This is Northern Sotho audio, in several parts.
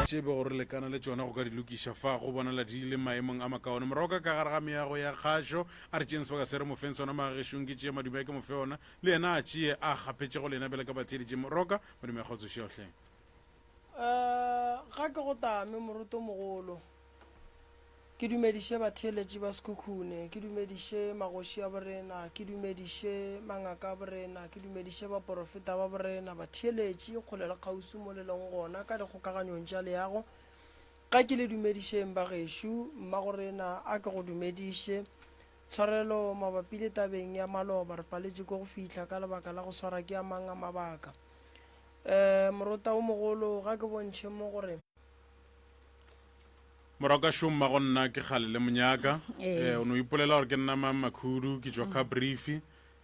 Tše bego re lekana le tšona go ka di lokiša fa go bonala di le maemong a makaone. Morago ka ka gare ga meago ya kgašo, a re tšeeng sebaka se re mo feng sona magagešong, ke tšee madume a ke mo fe ona, le yena a tšee a kgapetše go lena bjale ka batheeletši. Moroka, madume a kgotso šeohle. Uh, ga ke go tame morutomogolo. Ke dumediše batheeletši ba Sekhukhune, ke dumediše magoši a borena, ke dumediše mangaka a borena, ke dumediše baporofeta ba borena, batheeletši kgole le kgauswi mo le leng gona ka dikgokaganyong tša leago. Ga ke le dumedišeng bagešo, mmagorena a ke go dumediše. Tshwarelo mabapi le tabeng ya maloba, re paletše ke go fihla ka lebaka la go swara ke a mang a mabaka. Um morota o mogolo, ga ke bontšhe mo gore. Morago ka šo mmago nna ke kgale le monyaka. Ee. Eh, o no ipolela gore ke nna mang Makhudu, ke tšwa Caprivi.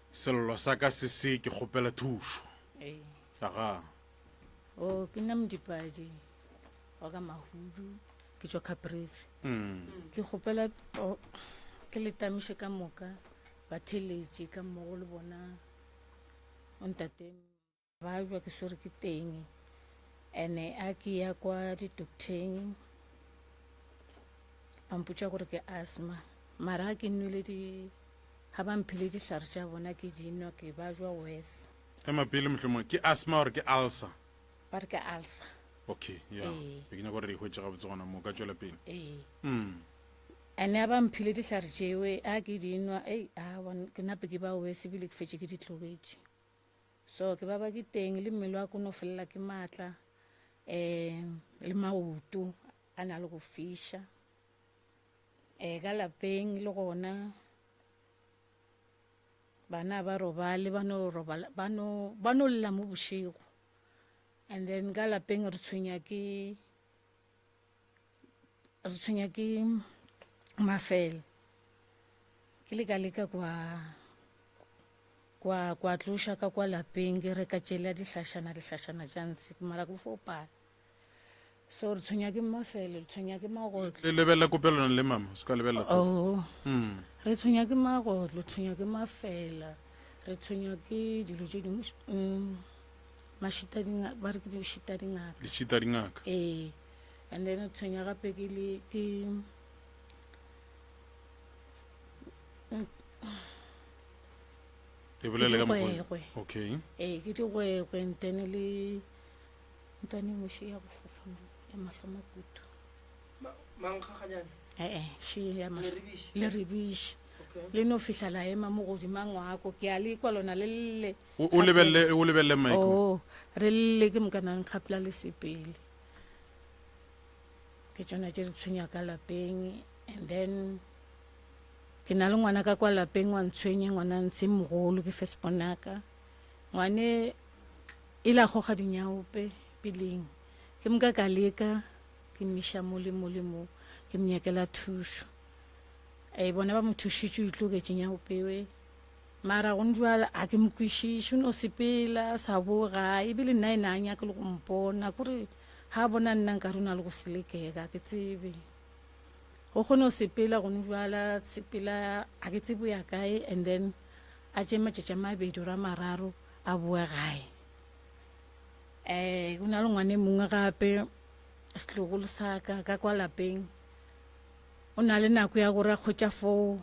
Sello sa ka se se ke kgopela thušo. Ee. Aga. O ke nna Modipadi wa ka Mahudu, ke tšwa Caprivi. Mm. Ke kgopela o, ke le tamiše ka moka batheeletši ka mmogo le bona o ntate. Ba jwa ke swere ke teng ene a ke ya kwa di-docteng ba mpotša gore ke asthma mara ga ke nwele di ga ba mphile dihlare tša bona ke di nwa ke ba jwa worse. Ema pele mohlomongwe ke asthma or ke ulcer? Ba re ke ulcer. Okay, ya. Ee. Be ke nyaka gore re e hwetše gabotse gona mo, ka tšwela pele. Ee. Mm. Ene a ba mphile dihlare tšewe a ke di nwa ei a ke nape ke ba worse ebile ke fetše ke di tlogetše. So ke ba ba ke teng le mmele wa ko no felela ke maatla um le maoto a na le go fiša um ka lapeng le gona bana ba robale ba no robala ba no ba no lla mo bošego and then ka lapeng re tshwenya ke re tshwenya ke mafela ke leka leka kwa kwa kwa tloša ka kwa lapeng ke reka tšela dihlašana dihlašana tša ntshe mara ke fo pala so re tshwenya ke mafele re tshwenya ke magotlo Le lebelela kopelwana le mama, o se ka lebelela thoko. oh Mm. re tshwenya ke magotlo re tshwenya ke mafela re tshwenya ke dilo tše dingwe mm, mašita dingaka ba re ke dišita dingaka Ditšhita dingaka. ee and then re tshwenya gape ke le ke E bolele ka mokgwa. Digwegwe. Okay. Ee, ke digwegwe ntene le ntwane nngwe še ya go fofa man, ya mahlo a makutu. Mankgaganyane. Ee, še ya mahlo. Leribiši. Leribiši. Okay. Le no fihla la ema mo godima ngwako, ke a le kwa lona le lle. O o lebelele o lebelele mic. Oh, re lle ke mokana nkgapela le sepele. Ke tšona tše di tshwenya ka lapeng and then Ke na le ngwana ka kwa lapeng wa ntshwenya, ngwana ntshe mogolo ke first born ya ka. Ngwane e la goga dinyaope peleng. Ke moka ka leka ke mmiša mo le mo le mo ke mo nyakela thušo. E bona ba mo thušitše o itloketše nyaopewe. Mara go njwala a ke mo kwešiše o no sepela a sa boe gae ebile nna ena a nyake le go mpona kore ga a bona nna nkare o na le go selekega ke tsebe. O kgone go sepela gone jwala sepela a ke tsebe o ya kae and then a tše matšatši a mabedi or a mararo a boe gae um go na le ngwane mongwe gape setlogolo sa ka ka kwa lapeng o na le nako ya gore a kgwetša foo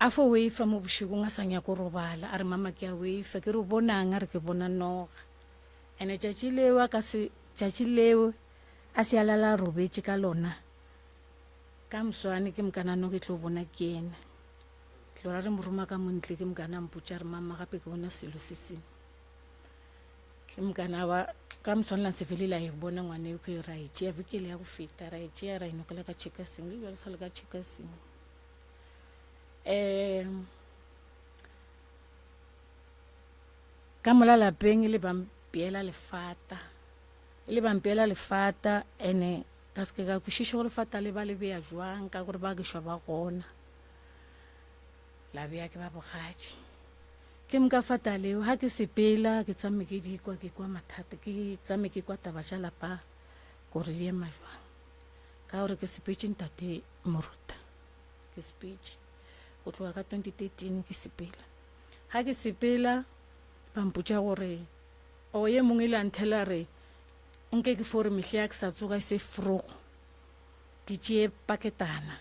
a fo weifa mo bošegong a sa nyako robala a re mama ke a weifa ke re o bonang a re ke bona noga ene tšatši leo a ka se tšatši leo A se a lala a robetše ka lona. Ka moswane ke mokanano ke tlo bona ke yena. Tlo ra re mo roma ka montle ke mokana mpotša re mama gape ke bona selo se sengwe. Ke mokana ba ka moswane la se fele la e bona ngwane eo ke ra e tšea veke le ya go feta ra e tšea ra e nokela ka checkaseng le jalo sa le ka checkaseng. Um ka mola lapeng le ba mpeela lefata. E le ba mpeela lefata ene ka se ke ka kwešiša gore lefata le ba le bea jwang ka gore ba gešwa ba gona la bea ke ba bogadi ke moka fata leo ga ke sepela ke tsame ke di kwa ke kwa mathata ke tsame ke kwa taba tša lapa gore di ema jwang ka gore ke sepetše ntate moruta ke sepetše go tloga ka 2013 ke sepela ga ke sepela ba mpotša gore O ye mongwe ile a nthela re, Nke ke fo re mehle ya ke sa tsoga e se frogo, ke tšee paketana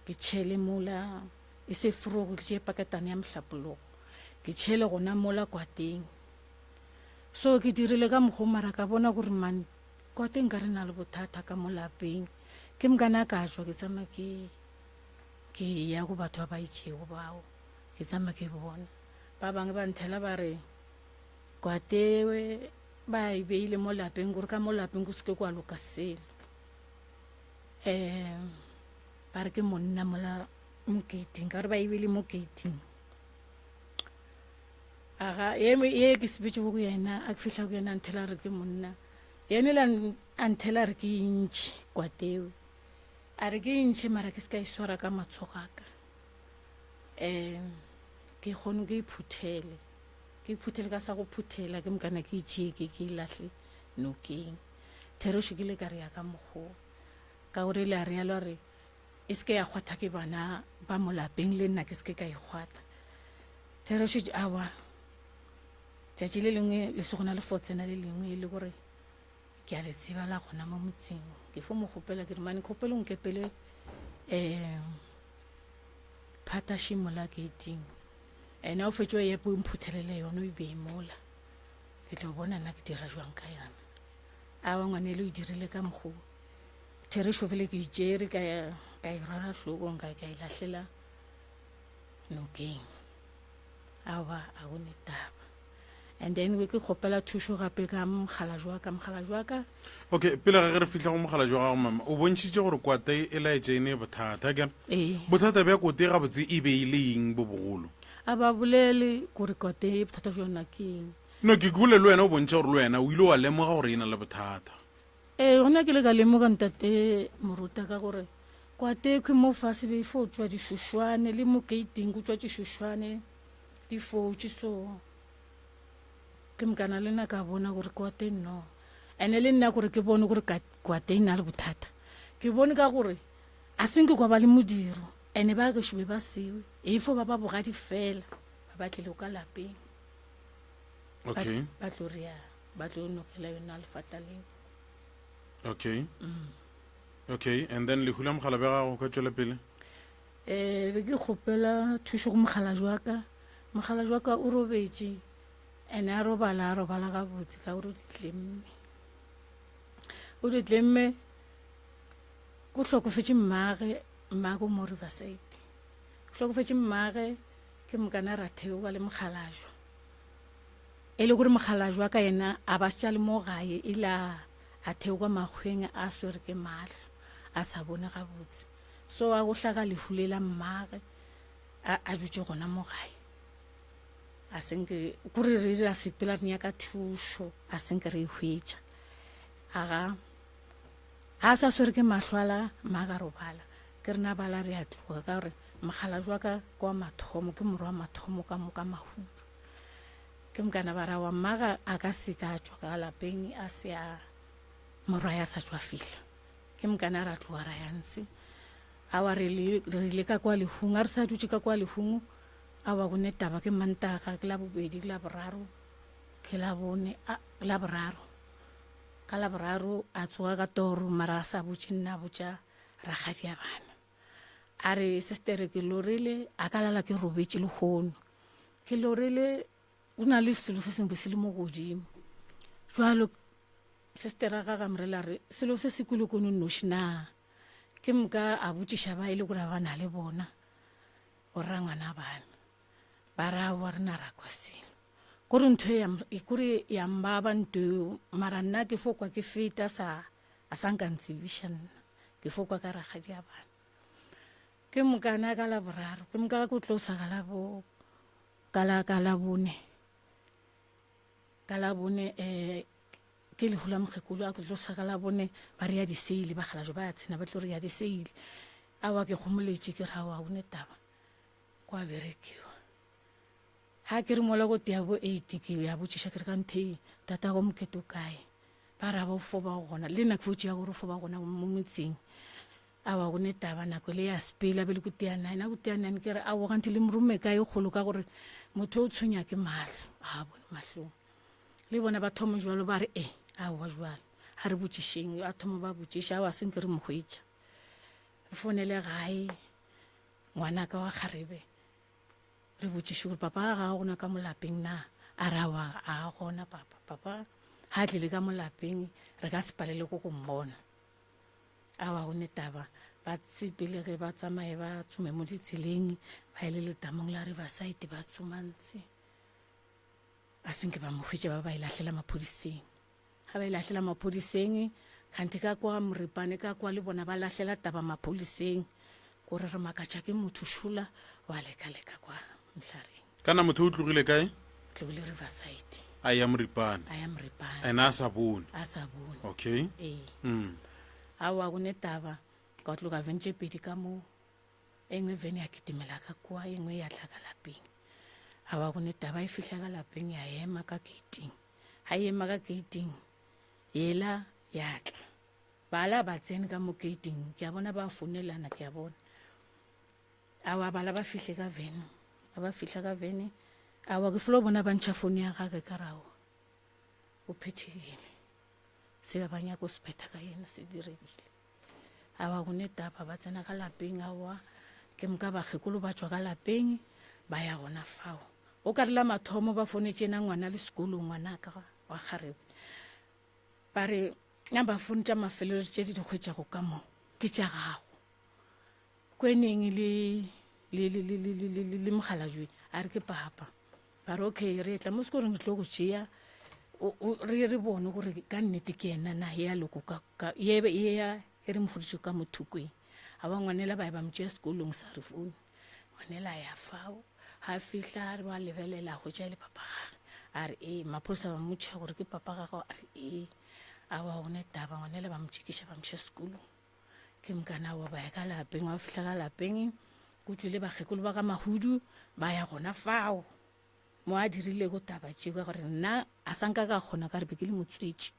ke tšhele mola e se frogo, ke tšee paketana ya mohlapologo ke tšhele gona mola kwateng. So ke dirile ka mokgwa mara ka bona gore man kwateng ka re na le bothata ka mo lapeng. Ke mokana ka tšwa ke tsamaya ke ke ya go batho ba ba itšego bao ke tsamaya ke bona. Ba bangwe ba nthela ba re kwatewe ba e beile mo lapeng gore ka mo lapeng go seke kwa loka selo um ba re ke monna mola mo gating ka gore ba e beile mo gating aga ye ke sepetse go yena a ke fihla go yena a nthela re ke monna yene le a nthela re ke ntšhi kwatewe a re ke ntšhi mara ke se ka e swara ka matsogo a ka um ke kgone ke iphuthele ke iphuthele ka sa go phuthela ke mokana ke itšee ke ke lahle nokeng therešo ke le ka re ya ka mokgoa ka gore le a realo re e se ke ya kgwatha ke bana ba mo lapeng le nna ke se ke ka e kgwatha therešo awa tšatši le lengwe le se gona le fo tsena le lengwe e le gore ke a le tseba la gona mo motseng ke fo mo kgopela ke re mane kgopele o nkepele um phataši mola gating ena o fetše o epe o mphuthelele yone o e bee mola ke tlo bona nna ke dira jwang ka yona awa ngwanele o e dirile ka mokgo therešo fele ke itšere ka ka e rwala hlokong ka ka e lahlela nokeng awa a go ne taba and then be ke kgopela thušo gape ka mokgalajwa wa ka mokgalajwa wa ka okay pele ga ge re fihla go mokgalajwa wa gago mama o bontšhitše gore kwate e laetša e ne bothata ke ee bothata bja kote gabotse e be e le eng bo bogolo a ba bolele gore kwate bothata jona ke eng no ke kule le wena o bontšha gore le wena o ile wa lemoga gore e na le bothata ee gona ke le ka lemoga ntate moruta ka gore kwate khwe mo fase be e fo tšwa dišošwane le mo gating go tšwa dišošwane di fotše so ke mokana le nna ka bona gore kwate no ene le nna gore ke bone gore kwate e na le bothata ke bone ka gore a senke kwa ba le modiro ene ba gešo be ba sewe e fo ba ba bogadi fela ba ba tlile ka lapeng okay ba tlo rea ba tlo nokela yona lefata leo okay mm. okay and then lehu la mogala bja gago ka tšwela pele um be ke kgopela thušo go mokgalajwa wa ka mokgalajwa wa ka o robetše ene a robala a robala gabotse ka gore o di tlemme o di tlemme go hlokofetše mmage mmage o mo riverside go hlokofetše mmage ke mokana ra theoga le mokgalajwa e le gore mokgalajwa ka yena a ba šetša le mo gae e la a theoga makgweng a swere ke mahlo a sa bone gabotse So a go hlaga lehu le la mmage a a dutše gona mo gae. A senke kore re ra sepela re nyaka thušo a senke re e hwetša. Aga a sa swere ke mahlo ala mmaga robala ke rena bala re a tloga ka gore mokgalabje wa ka ke wa mathomo ke morwa wa mathomo ka moka mahudu. Ke mokana ba ra wa mmaga a ka se ka tšwa ka lapeng a se a morwa ya sa tšwa fihla. Ke mokana ra tloga ra ya ntshe. Awa re le re ile ka kwa lehung, a re sa dutše ka kwa lehung, awa go ne taba ke Mantaga, ke Labobedi, ke Laboraro, ke Labone, a ke Laboraro. Ka Laboraro a tsoga ka toro mara a sa botše nna a botša rakgadi ya bana. A re sestere ke lorile a ka lala ke robetše lehono. Ke lorile go na le selo se sengwe se le mo godimo. Jwalo Sestera ga Gamrela re, Selo se se kwele kono nnoši na? Ke moka a botšiša ba e le gore ba na le bona, borrangwana bana. Ba re, Aowa, re na ra kwa selo. Kore ntho e ya, kore ya mbaba nto eo, mara nna ke fo kwa ke feta sa, a sa nka ntsebiša nna. Ke fo kwa ka rakgadi ya bana. Ke moka na ka Laboraro, ke moka ko tlosa ka labo, ka la, ka Labone. Ka Labone, um ke lehu la mokgekolo a ke tlo sa ka Labone ba re ya diseile bakgalajwe ba ya tsena ba tlo re ya diseile awa ke gomoletše ke re awa o ne taba kwa berekiwa ha ke re mola ko tea bo eight ke ya botšiša ke re ka nthe tata go mokete o kae ba ra ba fo ba gona le nna ke fo tšea gore fo ba gona mo motseng awa go ne taba nako le ya sepela be le ko tea nine a ko tea nine ke re awo ganthe le morome kae kgolo ka gore motho o tshwenya ke mahlo a bone mahlong le bona ba thoma jalo ba re e aowa jalo Ga re botšišeng, a thoma ba botšiša, aowa se nke re mo hwetša. Re founele gae ngwanaka wa kgarebe, re botšiše gore papa ga a gona ka mo lapeng na. A re aowa ga a gona papa, papa ga a tlile ka mo lapeng re ka se palele ko go mmona. Aowa go ne taba, ba sepele ge ba tsamaye ba tsome mo ditseleng, ba ye le letamong la Riverside ba tsoma ntse. Ba senke ba mo hwetša ba ba e lahlela maphodiseng. Ga ba e lahlela maphodiseng, kganthe ka kwa Moripane ka kwa le bona ba lahlela taba maphodiseng gore re makatša ke motho šola wa leka-leka kwa Mhlareng. Kana motho o tlogile kae? Tlogile Riverside. A ya Moripane. A ya Moripane. Ena a sa bone. A sa bone. Okay. Ee. Aowa go ne taba, ka tloga vene tše pedi ka moo. E nngwe vene ya kitimela ka kua, e nngwe ya tla ka lapeng. Aowa go ne taba, e fihla ka lapeng ya ema ka gating. Ga e ema ka gating, yela ya tla. Bala ba tsene ka mo gating, ke a bona ba founelana, ke a bona. Aowa bala ba fihle ka vene, ga ba fihla ka vene, aowa ke felo bona ba ntšha founu ya gage ka re aowa o phethegile. Se ba ba nyaka go se phetha ka yena se diregile. Aowa go ne taba, ba tsena ka lapeng, aowa ke moka bakgekolo ba tšwa ka lapeng ba ya gona fao. O ka re la mathomo ba founetše yena ngwana le sekolong, ngwanaka wa kgarebe. Ba re number phone tša mafelelo tše di di hwetšago ka mo ke tša gago. Kweneng le le le le le le le le mokgalajwe a re ke papa. Ba re okay re tla mo sekolong re tlo go tšea re re bone gore ka nnete ke yena na ya loko ka ka ye ye ya e re mo goditše ka mo thokong. A ba ngwanela ba ye ba mo tšea sekolong sa re phone. Ngwanela ya fao ha fihla re ba lebelela go tša le papa gage. A re ee maphodisa ba mmotšiša gore ke papa gago a re ee. A ba go ne taba ngwanela ba mo tšekiša ba mo iša sekolong. Ke mokana wa ba ya ka lapeng wa fihla ka lapeng go tšwile bakgekolo ba ga Mahudu ba ya gona fao mo a dirilego taba tšeo ka gore nna a sa nka ka kgona ka re be ke le motswetši.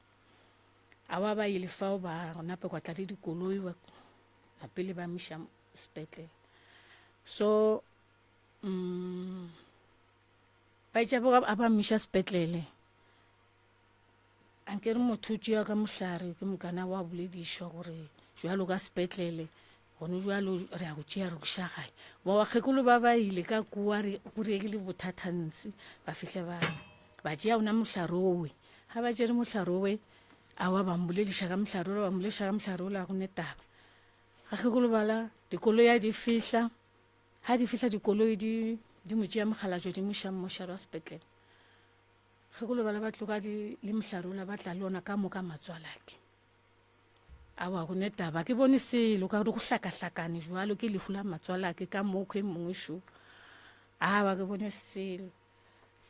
A wa ba ile fao ba nape kwa tla le dikoloi ba napele ba miša sepetlele. So ba itše a ba miša sepetlele Anke re motho o tšea ka mohlare ke mokana wa boledišwa gore jwalo ka sepetlele gone jwalo re ya go tšea re kuša gae. Ba bakgekolo ba ba ile ka kua re go rekile bothathantsi ba fihle ba ba tšea ona mohlare owe. Ga ba tšere mohlare owe awa ba mbolediša ka mohlare ola ba mmolediša ka mohlare ola go ne taba. Bakgekolo bala dikoloi a di fihla ga di fihla dikoloi di di mo tšea mokgalajwe di mo iša mmošara wa sepetlele. Kgekolo bala ba tloga di le mohlare ola ba tla le ona ka moka matswalake. Aowa go ne taba ke bone selo ka gore go hlakahlakane jwalo ke lehu la matswalake ka mokho e mongwe šo. Aowa ke bone selo.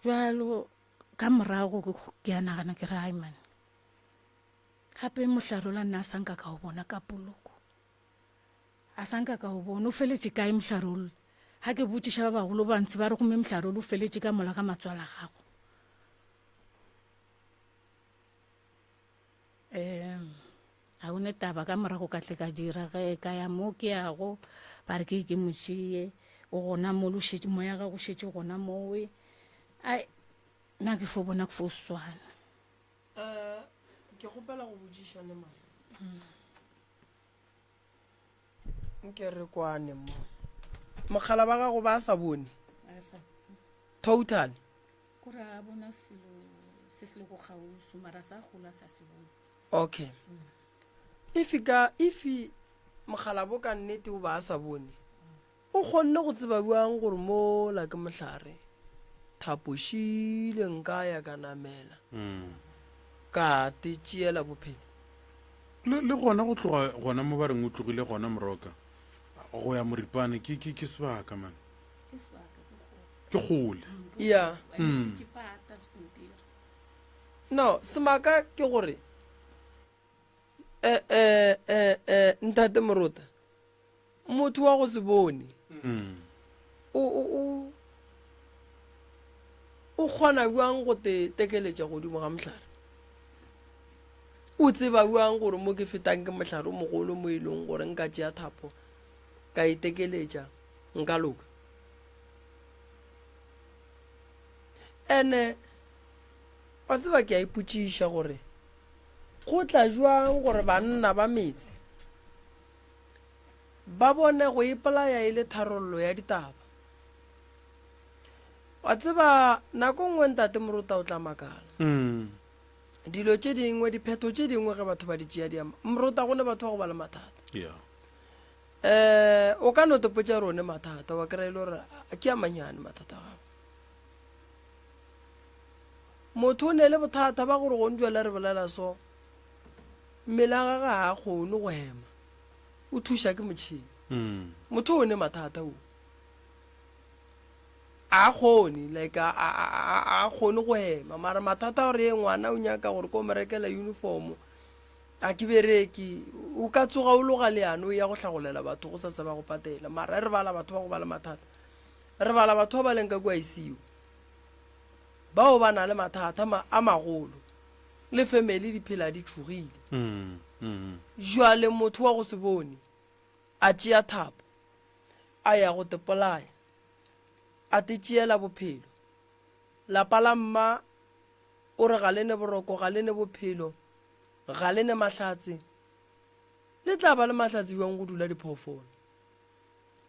Jwalo ka morago ke a nagana ke re ai man. Gape mohlare ola nna a sa nka ka o bona ka poloko. A sa nka ka o bona. O feletše kae mohlare ol? Ga ke botšiša ba bagolo ba ntshe ba re gomme mohlare ol o feletše ka mola ka matswala a gago. Um ga o ne taba ka morago ka tle ka dira ge ka ya mo ke yago ba re ke ke mo tšee o gona mo lo šetše moya gago šetše gona mowe. Ai nna ke fo bona ke fo swana. Um ke kgopela go botšiša ne mara. Nke re kwane mo. Mokgala ba gago ba sa bone? Totally. Kore a bona selo se se lego kgauswi mara sa gola sa se bone. Okay. If ka if mogala bo ka nnete o ba a sa bone. O kgonne go tseba bjang gore mola ke mohlare? Thapo šile nka ya ka namela ka te tšeela bophelo. Le, le gona go tloga gona mo ba reng o tlogile gona Moroka go ya Moripane ke, ke, ke sebaka man. Ke sebaka, ke kgole. Ke kgole. Ya. Ba ke pata sekontiri. No, semaka ke gore eh, eh, eh, eh, ntate Morota motho wa go se bone o, o, o, o kgona bjang go te tekeletša godimo ga mohlare? O tseba bjang gore mo ke fetang ke mohlare o mogolo mo e leng gore nka tšea thapo ka e tekeletša nka loka? Ene wa tseba ke a ipotšiša gore. Go tla bjang gore banna ba metse ba bone go ipolaya e le tharollo ya ditaba? Wa tseba, nako nngwe Ntate Morota o tla makala. Mm. Dilo tše dingwe, diphetho tše dingwe ge batho ba di tšea di ama. Morota go ne batho ba go ba le mathata. Yeah. Eh, o ka no topotša gore o ne mathata, wa kry-a e le gore ke a manyane mathata a gago. Motho o ne le bothata ba gore gong jwale re bolela so, mmele wa gagwe ga a kgone go ema, o thuša ke motšhini. Mm. Motho o ne mathata o. A kgone, like a, a, a, a kgone go ema, mara mathata a gore ye ngwana o nyaka gore ko mo rekela uniform, a ke bereke, o ka tsoga o loga leano o ya go hlagolela batho go sa se ba go patela. Mara re bala batho ba go ba le mathata, re bala batho ba ba leng ka kua ICU. Bao ba na le mathata ma, a magolo, le family di phela di tšhogile. Mm, mm. Jwale motho wa go se bone a tšea thapo a ya go tepolaya, a te tšeela bophelo. Lapa la mma o re ga le ne boroko, ga le ne bophelo, ga le ne mahlatse. Le tla ba le mahlatse bjang go dula diphoofolo?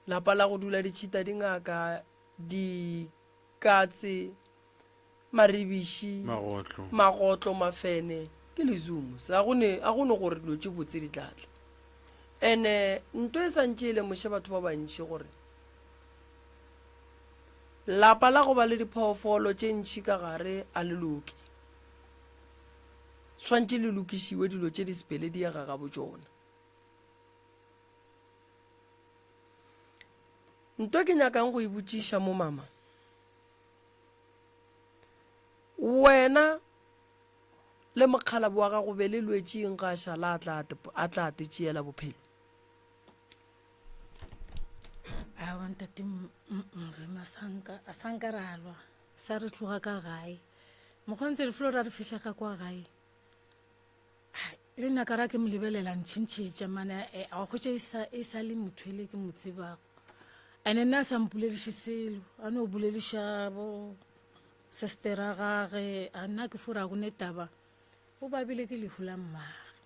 Lapa la go dula ditšhita, dingaka, di Katse, maribiši, Magotlo. magotlo, mafene, ke lezumo. Se a go ne, a go ne gore dilo tše botse di tla tla. Ene nto e sa ntše e lemoše batho ba bantši gore lapa la go ba le diphoofolo tše ntši ka gare a le loke. Swantše le lokišiwe dilo tše di sepele di ye ga gabo tšona. Nto ke nyakang go e botšiša mo mama, wena le mokgalabo wa gago be le lwetše eng ga a šala a tla a tla te tšeela bophelo? Aowa ntate Morena sanka a sanka ra lwa sa re tloga ka gae mokgwa ntse re felo ra re fihla ka kwa gae Le nna ka ra ke mo lebelela ntšhintšhetša mane eh, a hwetša e sa e sa le motho ele ke mo tsebago. Ene nna a sa mpolediše selo, a no bolediša bo sestera gage, a nna ke fora go ne taba. O babile ke lehu la mmage.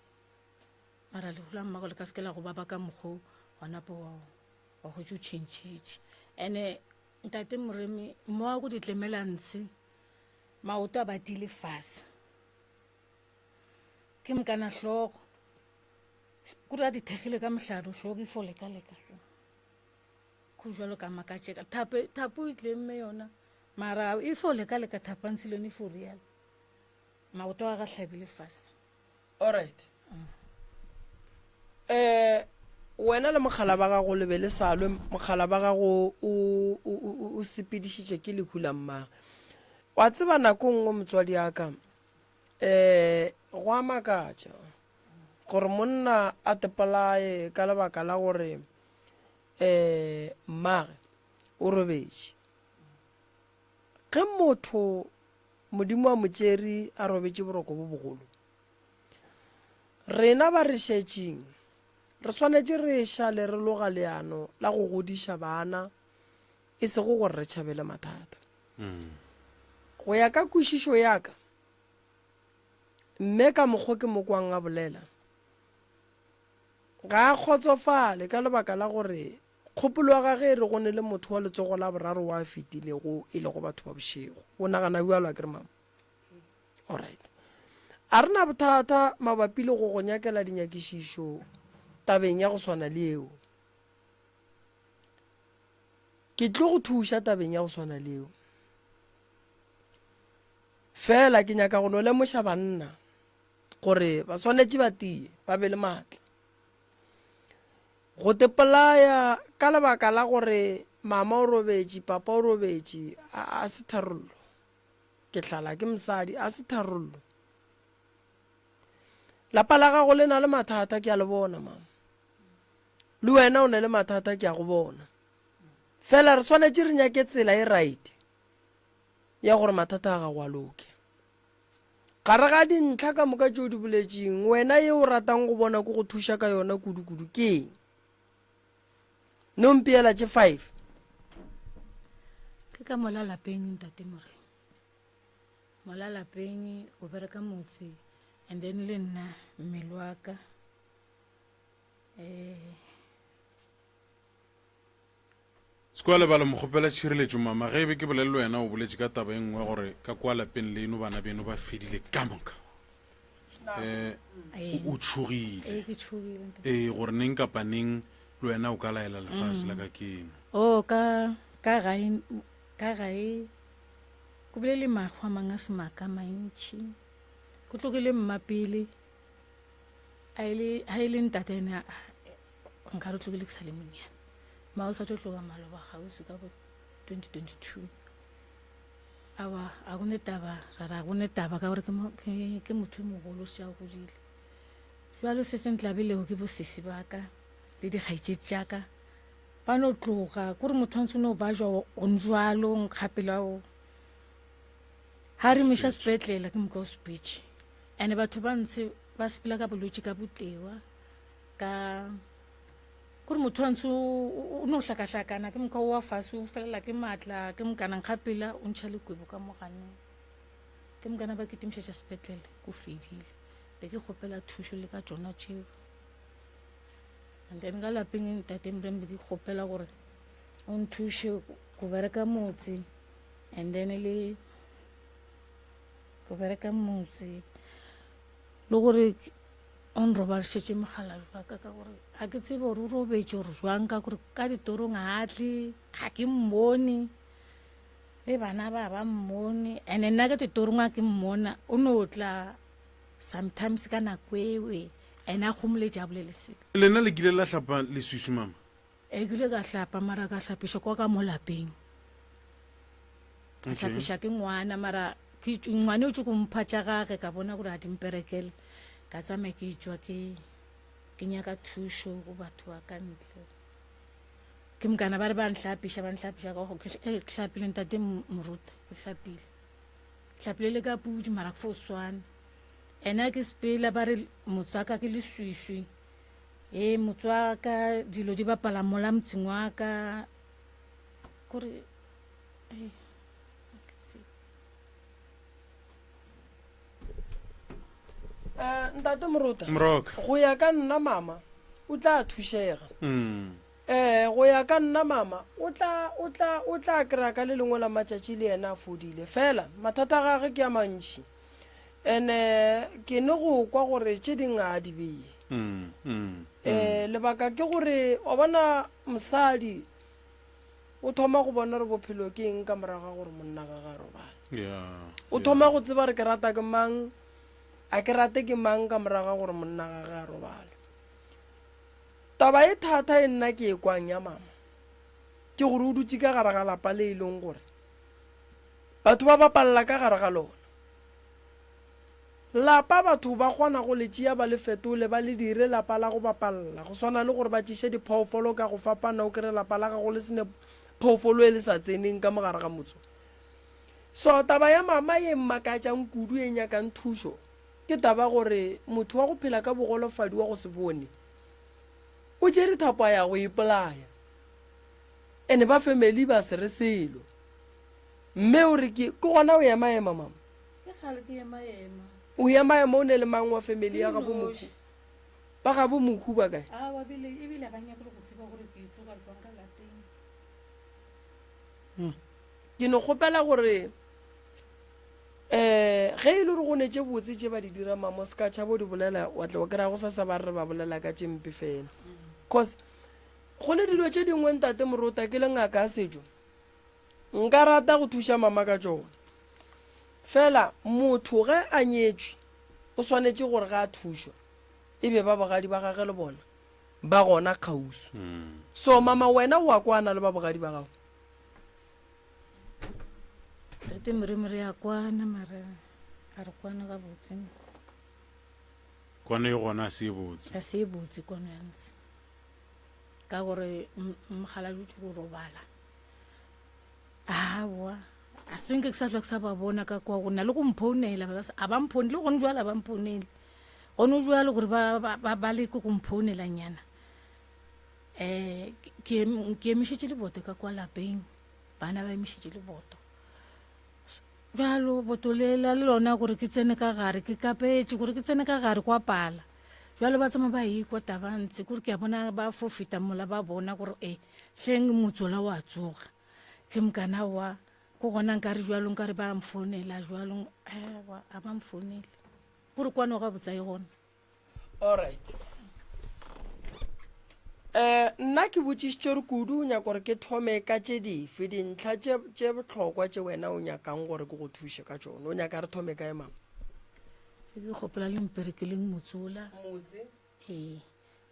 Mara lehu la mmago le ka se ke la go baba ka mokgo wa napo wa wa hwetša o tšhentšhitše. Ene ntate Moremi mo a go di tlemela ntshe maoto a batile fase. Ke mokana hlogo kore a di thekgile ka mohlare hlogo e fo leka-leka so go jalo ka makatšeka thapo thapo e tlemme yona mara e fo leka-leka thapantshi le yone e fo rialo maoto a ga hlabile fase. Alright. Eh wena le mogala ba gago le be le sa lwe mogala ba gago o o o o sepedišitše ke lehu la mmagwe. Wa tseba nako nngwe motswadi a ka um go a makatša gore monna a tepolaye ka lebaka la gore um mmage o robetše. Ge motho Modimo a mo tšere a robetše boroko bo bogolo, rena ba re šetšeng re swanetše re šale re loga leano la go godiša bana e sego gore re tšhabele mathata. Go ya ka kwešišo ya ka, mme ka mokgo ke mo kwang a bolela, ga a kgotsofale ka lebaka la gore kgopolo ya gage e re go ne le motho wa letsogo la boraro wa a fetilego e lego batho ba bošego. O nagana bjalo akere mama? Alright. A re na bothata mabapi le go go nyakela dinyakišišo tabeng ya go swana le yeo. Ke tlo go thuša tabeng ya go swana le yeo. Fela ke nyaka go no lemoša banna gore ba swanetše ba tie, ba be le maatla. Go tepolaya ka lebaka la gore mama o robetše, papa o robetše, a, a se tharollo. Ke hlala ke mosadi, a se tharollo. Lapa la gago le na le mathata, ke a le bona, mama. Le wena o na le mathata, ke a go bona. Fela re swanetše re nyake tsela e right ya gore mathata a gago a loke. Gare ga dintlha ka moka tšeo di boletšeng, wena ye o ratang go bona ke go thuša ka yona kudu-kudu ke eng? No mpeela tše five. Ke ka mola lapeng ntate Moremi. Mola lapeng o bereka motse. And then le nna mmele wa ka um Se kwa lebala mokgopela tšhireletšo mama ge e be ke bolele le wena o boletše ka taba e nngwe gore ka kwa lapeng leno bana beno ba fedile ka moka um o tšhogile ee gore neng kapa neng le wena o ka laela lefase la ka keno o oh, ka ka gae ka gae go bile le mahwa mang a semaka mantšhi go tlogile mma pele a e le ntate ene nka re tlogile ke sa le monnyane ma o sa tlo tloga maloba gausi ka bo 2022 awa a go ne taba ra ra go ne taba ka gore ke motho e mogolo se a godile jalo se se ntlabilego ke bosesi ba ka le dikgaetšedi tša ka ba no tloga kore motho wa ntse no ba jwa onjwalo nkgapela o ga re miša sepetlele ke moka o speech and batho ba ntshe ba sepela ka bolwetši ka botewa ka kore motho wa ntshe o no hlakahlakana ke moka o wa fase o felela ke maatla ke mokana nkgapela o ntšha lekwebo ka moganong ke mokana ba kitimišetša sepetlele ko fedile be ke kgopela thušo le ka tšona tšeo and then ka lapeng ntate mreng be ke kgopela gore o nthuše go bereka motse and then le go bereka motse le gore o nrobališetše mogalabi wa ka ka gore ga ke tsebe gore o robetše gore jwang ka gore ka ditorong ga tle ga ke mmone le bana ba ba mmone and nna ka ditorong a ke mmona o no tla sometimes ka nako ewe and a gomoletše a bolele selo. Lena le kile la hlapa leswiswi mama? Ee ke ile ka hlapa mara ka hlapiša kwa ka mo lapeng. Ka hlapiša ke ngwana mara ke ngwane o tšo go mpha tša gage ka bona gore a di mperekele ka tsamaya ke tšwa ke ke nyaka thušo go batho ba ka ntle. Ke mokana ba re ba nhlapiša ba nhlapiša ka go ke hlapile ntate moruta ke hlapile. Hlapile le ka pudi mara fo swana. Ena ke sepela ba re motswaka ke leswiswi. Ee motswaka dilo di bapala mola motseng wa ka. Kore eh Eh, ntate Morota. Moroka. Go ya ka nna mama o tla thušega. Mm. Ee, go ya ka nna mama o tla, o tla, o tla kry-a ka le lengwe la matšatši le yena a fodile. Fela mathata a gage ke a mantši. Ene ke ne go kwa gore tše ding a di beye. Mm, mm, Eh, lebaka ke gore wa bona mosadi o thoma go bona gore bophelo ke eng ka morago ga gore monna ga ga robala. Yeah, O thoma go tseba gore ke rata ke mang, a ke rate ke mang ka morago ga gore monna ga ga robala. Taba e thata e nna ke e kwang ya mama ke gore o dutše ka gare ga lapa le e leng gore batho ba bapalela ka gare ga lona. Lapa batho ba kgona go le tšea ba le fetole ba le dire lapa la go bapalela go swana le gore ba tšiše diphoofolo ka go fapana o kry lapa la gago le sene phoofolo e le sa tseneng ka mo gare ga motse. So taba ya mama ye mmakatšang kudu e nyakang thušo Ke taba gore motho wa go phela ka bogolofadi wa go se bone o tšere thapo a ya go ipolaya ene ba family ba se re selo. Mme o re ke ke gona o ema ema mama. Ke kgale ke ema ema. O ema ema o ne le mang wa family ya gabo mohu? Ba gabo mohu ba kae? A wa bile ebile ba nyake le go tseba gore ke tsoga jwang ka lapeng. Ke no kgopela gore um ge e le gore go ne tše botse tše ba di dira mamo se ka tšhabo di bolela wa tla wa kry-a go sasa ba re ba bolela ka tše mpe fela cause go ne dilo tše dingwe ntate morota ke le ngaka ya setšo nka rata go thuša mama ka tšona fela motho ge a nyetšwe o swanetše gore ga a thušwa e be ba bogadi ba gage le bona ba gona kgauswi so mama wena o a kwana le ba bogadi ba gago Tate Moremi re a kwana mara a re kwana gabotse. Kwano e gona a se e botse. A se e botse kwano ya ntse. Ka gore mogala dutse go robala. Aowa a senke ke sa tlwa ke sa ba bona ka kwa go na le go mphounela a ba mphounele le gone jwale a ba mphounele gone jwale gore ba ba ba leke go mphounela nyana um ke emišetše leboto ka kwa lapeng bana ba emišetše leboto. Bjalo botolela le lona gore ke tsene ka gare, ke kapetše gore ke tsene ka gare kwa pala. Bjalo ba tsama ba ikwa taba ntse, kore ke a bona ba fo feta mola ba bona gore e hleng motsola wa tsoga. Ke mokana wa ko gona nkare bjalo nkare ba mfounela bjalo, ewa a ba mfounele. Kore kwano gabotse a e gona. Alright. Eh, nna ke botšišitše gore kudu o nyaka gore ke thome ka tše dife dintlha tše tše bohlokwa tše wena o nyakang gore ke go thuše ka tšona o nyaka re thome kae mama ke kgopela le mperekeleng motsola motse ee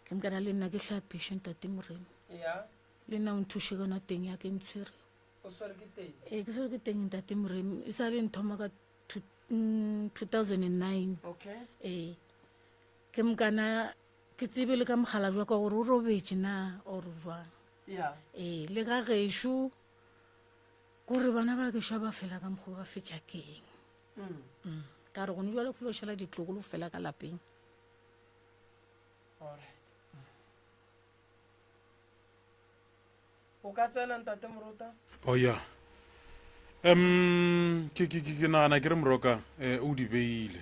ke nkana le nna ke hlapiše ntate morena ya le nna o nthuše ka yona teng ya ke ntshwere o swere ke teng ee ke swere ke teng ntate moremi e sa le nthoma ka 2009 okay ee ke mokana ke tsebe le ka mogala jwa ka gore o robetše na or jwang ya ee le ga gešo kore bana ba gešo ba fela ka mokgwa ba fetša keng mm. mm. ka re gone jale go filo šala ditlogolo fela ka lapeng alright O ka tsena, Ntate Morota. Oh ya. Um ke ke ke nagana ke re Moroka eh, o di beile.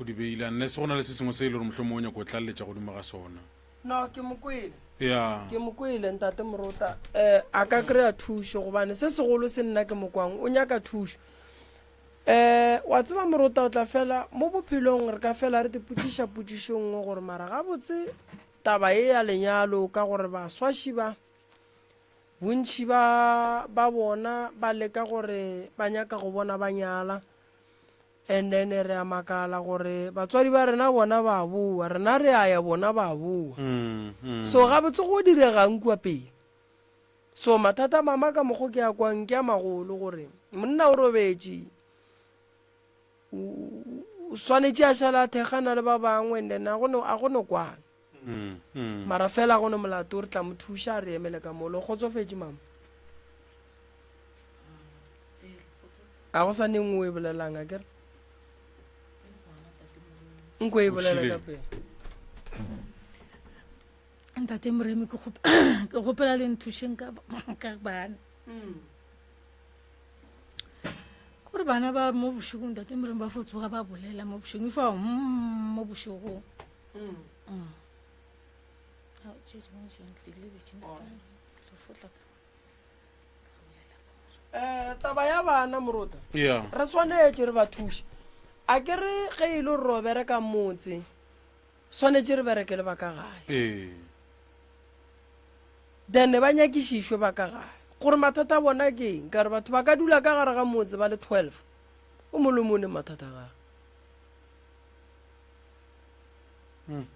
O di beile unless go na le se sengwe se e le gore mohlomongwe o nyaka go tlaleletša godimo ga sona. No, ke mo kwele. Ya. Ke mo kwele Ntate Morota. Eh, a ka kry-a thušo gobane se segolo se nna ke mo kwang o nyaka thušo. Eh, wa tseba Morota o tla fela mo bophelong re ka fela re tipotšiša potšišo nngwe gore mara gabotse Taba ye ya lenyalo ka gore baswaši ba, bontši ba ba bona ba leka gore ba nyaka go bona ba nyala and then re a makala gore batswadi ba rena bona ba boa, rena re a ya bona ba boa. So gabotse go diregang kua pele? So mathata a mama ka mokgo ke a kwang ke a magolo gore monna o robetše, o swanetše a šala a thekgana le ba bangwe and then a go no kwana mm, mm. mara fela go ne molato re tla mo thuša a re emele ka molo kgotsofetše mama a go sa ne nngwe e bolelang a kere nko e bolela ka pele ntate moremi ke kgopela le nthušeng ka bana mm. Gore bana ba mo bošegong tate moreng ba fo tsoga ba bolela mo bošegong e fa mm, mo bošegong mm. mm. Ao, tše dingwe tše ke di lebetše ntate. Ke tlo fotla ka- ka bolela ka morago. um taba ya bana morota Yeah. re swanetše re ba thuše a ke re ge e le gore ro bereka motse swanetše re bereke le ba ka gae Ee. Then ba nyakišišwe ba ka gae gore mathata a bona ke eng, ka gore batho ba ka dula ka gare ga motse ba le 12, o mongwe le mongwe ne mathata a gagwe. Hmm.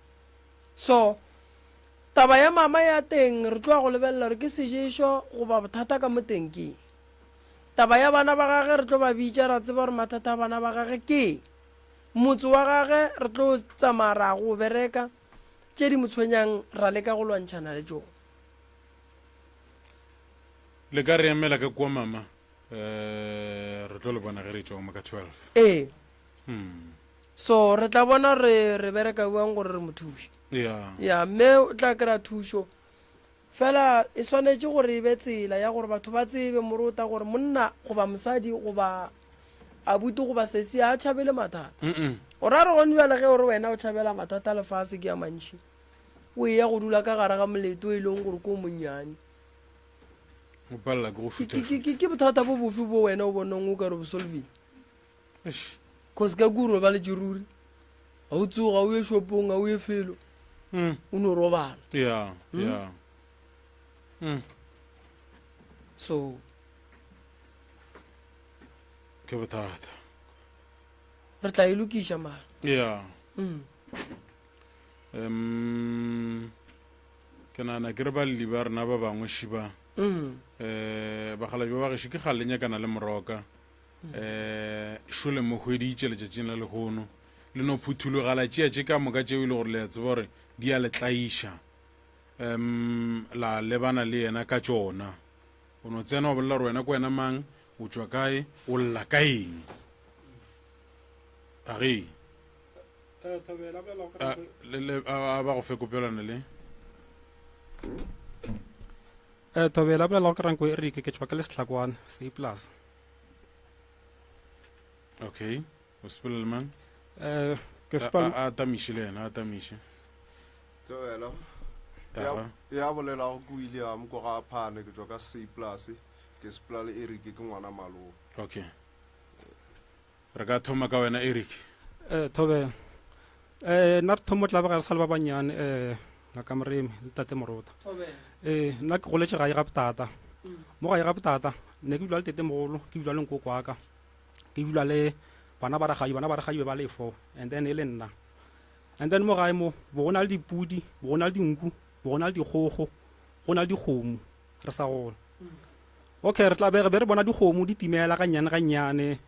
So taba ya mama ya teng re tloa go lebelela gore ke seješo goba bothata ka mo teng ke eng. Taba ya bana ba gage re tlo ba bitša ra tseba gore mathata a bana ba gage ke eng. Motse wa gage re tlo tsamaya ra go bereka tše di mo tshwenyang ra leka go lwantšhana le tšona. Le ka re emela ka kua mama um re tlo le bona ge re tšwa mo ka 12 Ee, hmm. so re tla bona re re bereka bjang gore re mo thuše. ya Ya, mme o tla kry-a thušo. Fela e swanetše gore e be tsela ya gore batho ba tsebe morota gore monna goba mosadi goba abuti goba sesi a tšhabele mathata. O ra re gone bjale ge o re wena o tšhabela mathata a lefase ke a mantši, o eya go dula ka gare ga molete o e leng gore ke o monnyane. O palela ke go Ke- šutha ke- ke ke bothata bo bofe bo wena o bonong o ka re bo solvile? Eish. Cause ka kua o robaletše ruri, ga o tsoga, ga o ye shopong, ga o ye felo, Mm. o no robala. Yeah, yeah. Mm. So Ke bothata. Re tla e lokiša mara. Yeah. Mm. Um ke nagana ke re balli ba rena ba bangwe šiba Mm. eh bakgalabje ba gešo ke kgale le nyakana le moroka eh šo le mo hweditše letšatšing la lehono le no phuthulogala tšea tše ka moka tšeo e le gore le a tseba gore di a le tlaiša um la lebana le yena ka tšona o no tsena wa bolela gore wena ke wena mang o tšwa kae o lla ka eng a ge Eh, Thobela, bolela go a, le, le, a, a ba go fe kopelwana le Eh, Thobela, bolela go Ranko Eric, ke tšwa ke le Sehlakwana, C plus. Okay, o sepela le mang? Eh, ke A- sepela A a tamiše le yena, a tamiše. Tsebela. Ya Aga. ya bolelago ke William ko ga Phane ke tšwa ka C plus ke sepela le Eric ke ngwana malome. Okay. Re ka thoma ka wena Eric. Eh, thobela. Eh, nna re thomo tla ba ga re sa le ba bannyane eh ngaka Moremi le tate Morota. Thobela. Eh, nna ke goletše gae ga botata. Mo gae ga botata ne ke dula le tete mogolo, ke dula le nkoko wa ka. Ke dula le bana ba ragadi, bana ba ragadi be ba le four and then e le nna. And then mo gae mo bo go na le dipudi, bo go na le dinku, bo go na le dikgogo, go na le dikgomo re sa gola. Okay, re tla be re be re bona dikgomo di timela ga nnyane ga nnyane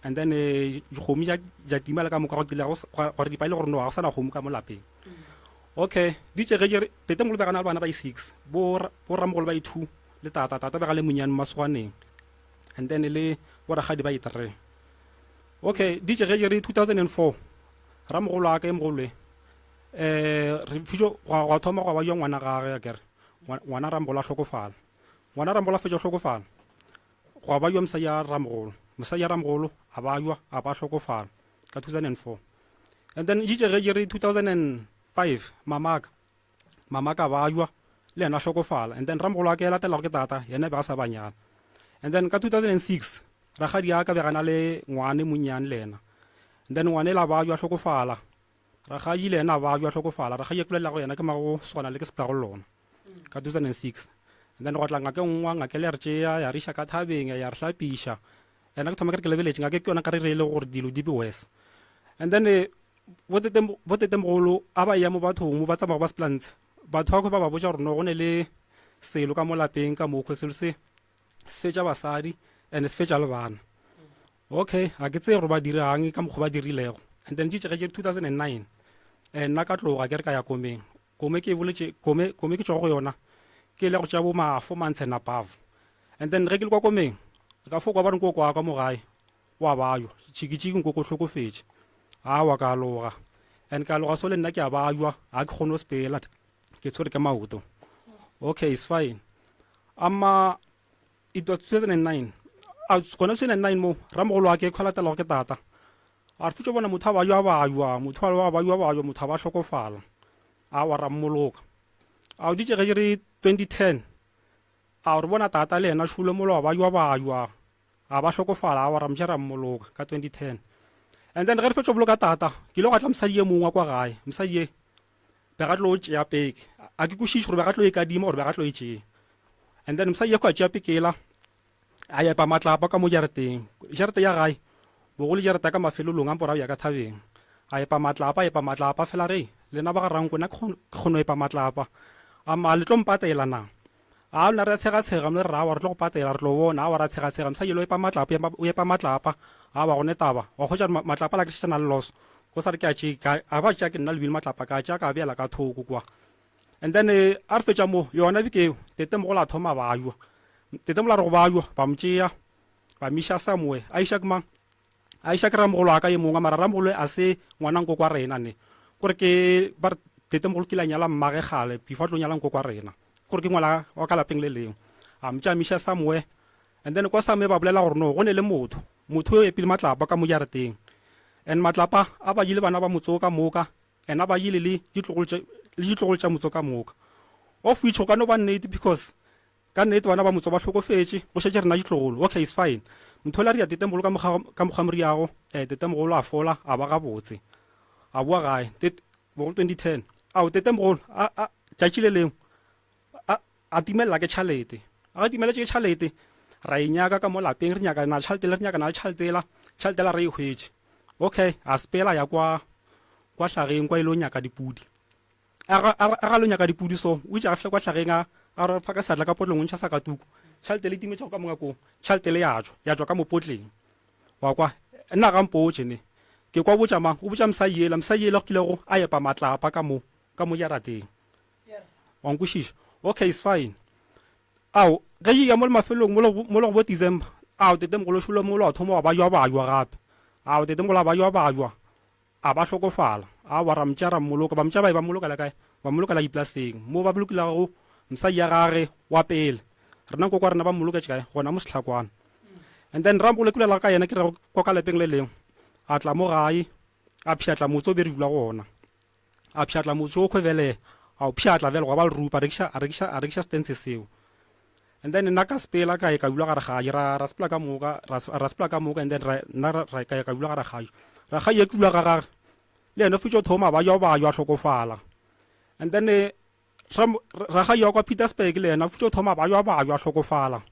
and then eh, dikgomo ja ja timela ka moka go kile go gore di paile gore no ga go sana kgomo ka mo lapeng. Okay, di tše ge tete mogolo be ga na le bana ba i6, bo bo ramogolo ba i2 le tata, tata be ga le monyane masogwaneng. And then le bo ragadi ba i3. Okay, di tše ge re 2004 ramogolo wa ka e mogolo e eh re fijo gwa thoma gwa ba jwa ngwana gage akere ngwana ramogolo a hlokofala. Ngwana ramogolo a fetša go hlokofala, gwa bajwa mosadi ya ramogolo. Mosadi ya ramogolo a bajwa, a ba hlokofala ka 2004. And then itše ge ke re 2005 mamaka, mamaka a bajwa le yena a hlokofala. And then ramogolo wa ka e latelago ke tata, yena be a sa ba nyala. And then ka 2006 rakgadi ya ka be gana le ngwane monnyane le yena. And then ngwane la bajwa a hlokofala. Rakgadi le yena a bajwa a hlokofala. Rakgadi ya ke bolelago yena ke mago swana le ke sepelago le lona. ka 2006 and then gwa tla ngaka e nngwe ngaka le ya re tšea ya re iša ka thabeng ya re hlapiša ena ke thoma ke re ke lebeletše ngaka ke yona ka re reile gore dilo di be worse and then eh, botetemogolo a ba ya mo bathong mo ba tsamago ba seplantshe batho ba ba ba botša gore no go ne le selo ka mo lapeng ka mokgwa selo se se fetša basadi and se fetša le bana Okay, ga ke tseye gore ba dirang ka mokgwa ba dirilego. And then tše ge ke 2009 eh, nna ka tloga ke re ka ya komeng. Kome ke boletše kome kome ke tšwa go yona ke ile go tša bo ma four months and above. And then ge ke le kwa komeng ka fo kwa ba re nko kwa ka mo gae wa bajwa tšhikitšhiki nko ko hlokofetše. Awa ka loga and ka loga so le nna ke a bajwa ga ke kgone go sepela ke tshwere ke maoto. Okay, it's fine. Ama It was 2009. A gona 2009 mo ramogolo wa ke khwa latela ke tata. A re futša bona motho a ba jwa ba jwa, motho a ba jwa ba jwa, motho a ba hlokofala. A wa rammoloka. A o ditše ge re 2010. A re bona tata le yena šolo molo ba jwa ba jwa. A ba hlokofala a wa ramtša rammoloka ka 2010. And then ge re fetša boloka tata, ke ile go tla mosadi ye mongwe kwa gae. Mosadi ye be ga tlo tšea peke. A ke kwešiše gore be ga tlo e kadima gore be ga tlo e tšea. And then mosadi ya tšea pekela a epa matlapa ka mo jarateng. Jarata ya gae bogolo jarata ka mafelelong a mporao ya ka thabeng. A epa matlapa, a epa matlapa fela re lena ba ga ranko nna ke kgono epa matlapa. A le tlo mpatela na? A lona re a tshega-tshega mme re awa re tlo go patela re tlo bona awa ra tshega-tshega mosadi lo epa matlapa o epa matlapa awa gone taba wa hwetša matlapa la ke šetšana le loso ko sa re ke a tše a ba tšea ke nna lebile matlapa ka tšea ka beela ka thoko kwa. And then eh, a re fetša mo yona beke eo tetemogolo a thoma bajwa tetemogolo a re go bajwa ba mo tšea ba miša somewhere a iša ke mang a iša ke ramogolo a ka ye mongwe mara ramogolo a se ngwana nko kwa rena ne kore ke ba re tetemogolo kile a nyala mmage gale before a tlo nyala nko kwa rena kore ke ngwana wa ka lapeng le lengwe a mo tšea miša somewhere and then kwa somewhere ba bolela gore no go ne le motho motho yo epile matlapa ka mo jarateng and matlapa a ba jile bana ba motse o ka moka Ena ba ile le ditlogolo tša le ditlogolo tša motso ka moka. Of which go ka no ba nnete because ka nnete bana ba motso ba hlokofetše, go šetše rena ditlogolo. Okay, it's fine. Motho yola a ria tetemogolo ka mokgwa ka mokgwa moriago, eh, tetemogolo a fola, a ba gabotse. A boa gae. Tet, bogolo 2010. Ao, tetemogolo, a, a, tšatši le lengwe, a, a timelela ke tšhalete. A timeletše ke tšhalete, ra e nyaka ka mo lapeng, re nyaka na tšhalete le re nyaka na le tšhalete la, tšhalete la re e hwetše. Okay, a sepela ya kwa kwa hlageng kwa ile nyaka dipudi. A ga a ga lo nyaka dipudi so, o itše a fihla kwa hlageng a a re fa ka seatla ka potleng o ntšha sakatuku. Tšhalete le timetše go ka moka ko, tšhalete le ya tšwa, ya tšwa ka mo potleng. Wa kwa, nna ga mpotše ne. Ke kwa botša mang? O botša mosadi yela, mosadi yela go kilego a epa matlapa ka mo ka mo jarateng. Wa nkwešiša? Okay, it's fine. Ao, ge ke ya mo le mafelong, mo le go bo December, ao, tetemogolo šolo mo lo a thoma wa ba jwa bajwa gape. Ao, tetemogolo a ba jwa bajwa, a ba hlokofala. Aowa, ra motšea ra mmoloka. Ba motšea ba ye ba mmolokela kae? Ba mmolokela dipolaseng, mo ba bolokilago mosadi ya gage wa pele. Rena nkoko wa rena ba mmoloketše kae? Gona mo Sehlakwana. And then ramogolo ke bolela ka yena ke re kwa ka lapeng le lengwe. A tla mo gae, a pšhatla motse o be re dula go ona. A pšhatla motse o khwebele, a o pšhatla bjale gwa ba lerupa, a rekiša, a rekiša, a rekiša stense seo. And then nna ka sepela ka ye ka dula ga rakgadi, ra, ra sepela ka moka, ra, ra sepela ka moka and then ra, nna ra, ra, ka ye ka dula ga rakgadi. Rakgadi ye ke dula ga gage, le yena o fetša o thoma ba ja ba ja hlokofala. And then eh, Rakgadi wa kwa Pietersburg le yena futše o thoma ba jwa ba jwa hlokofala.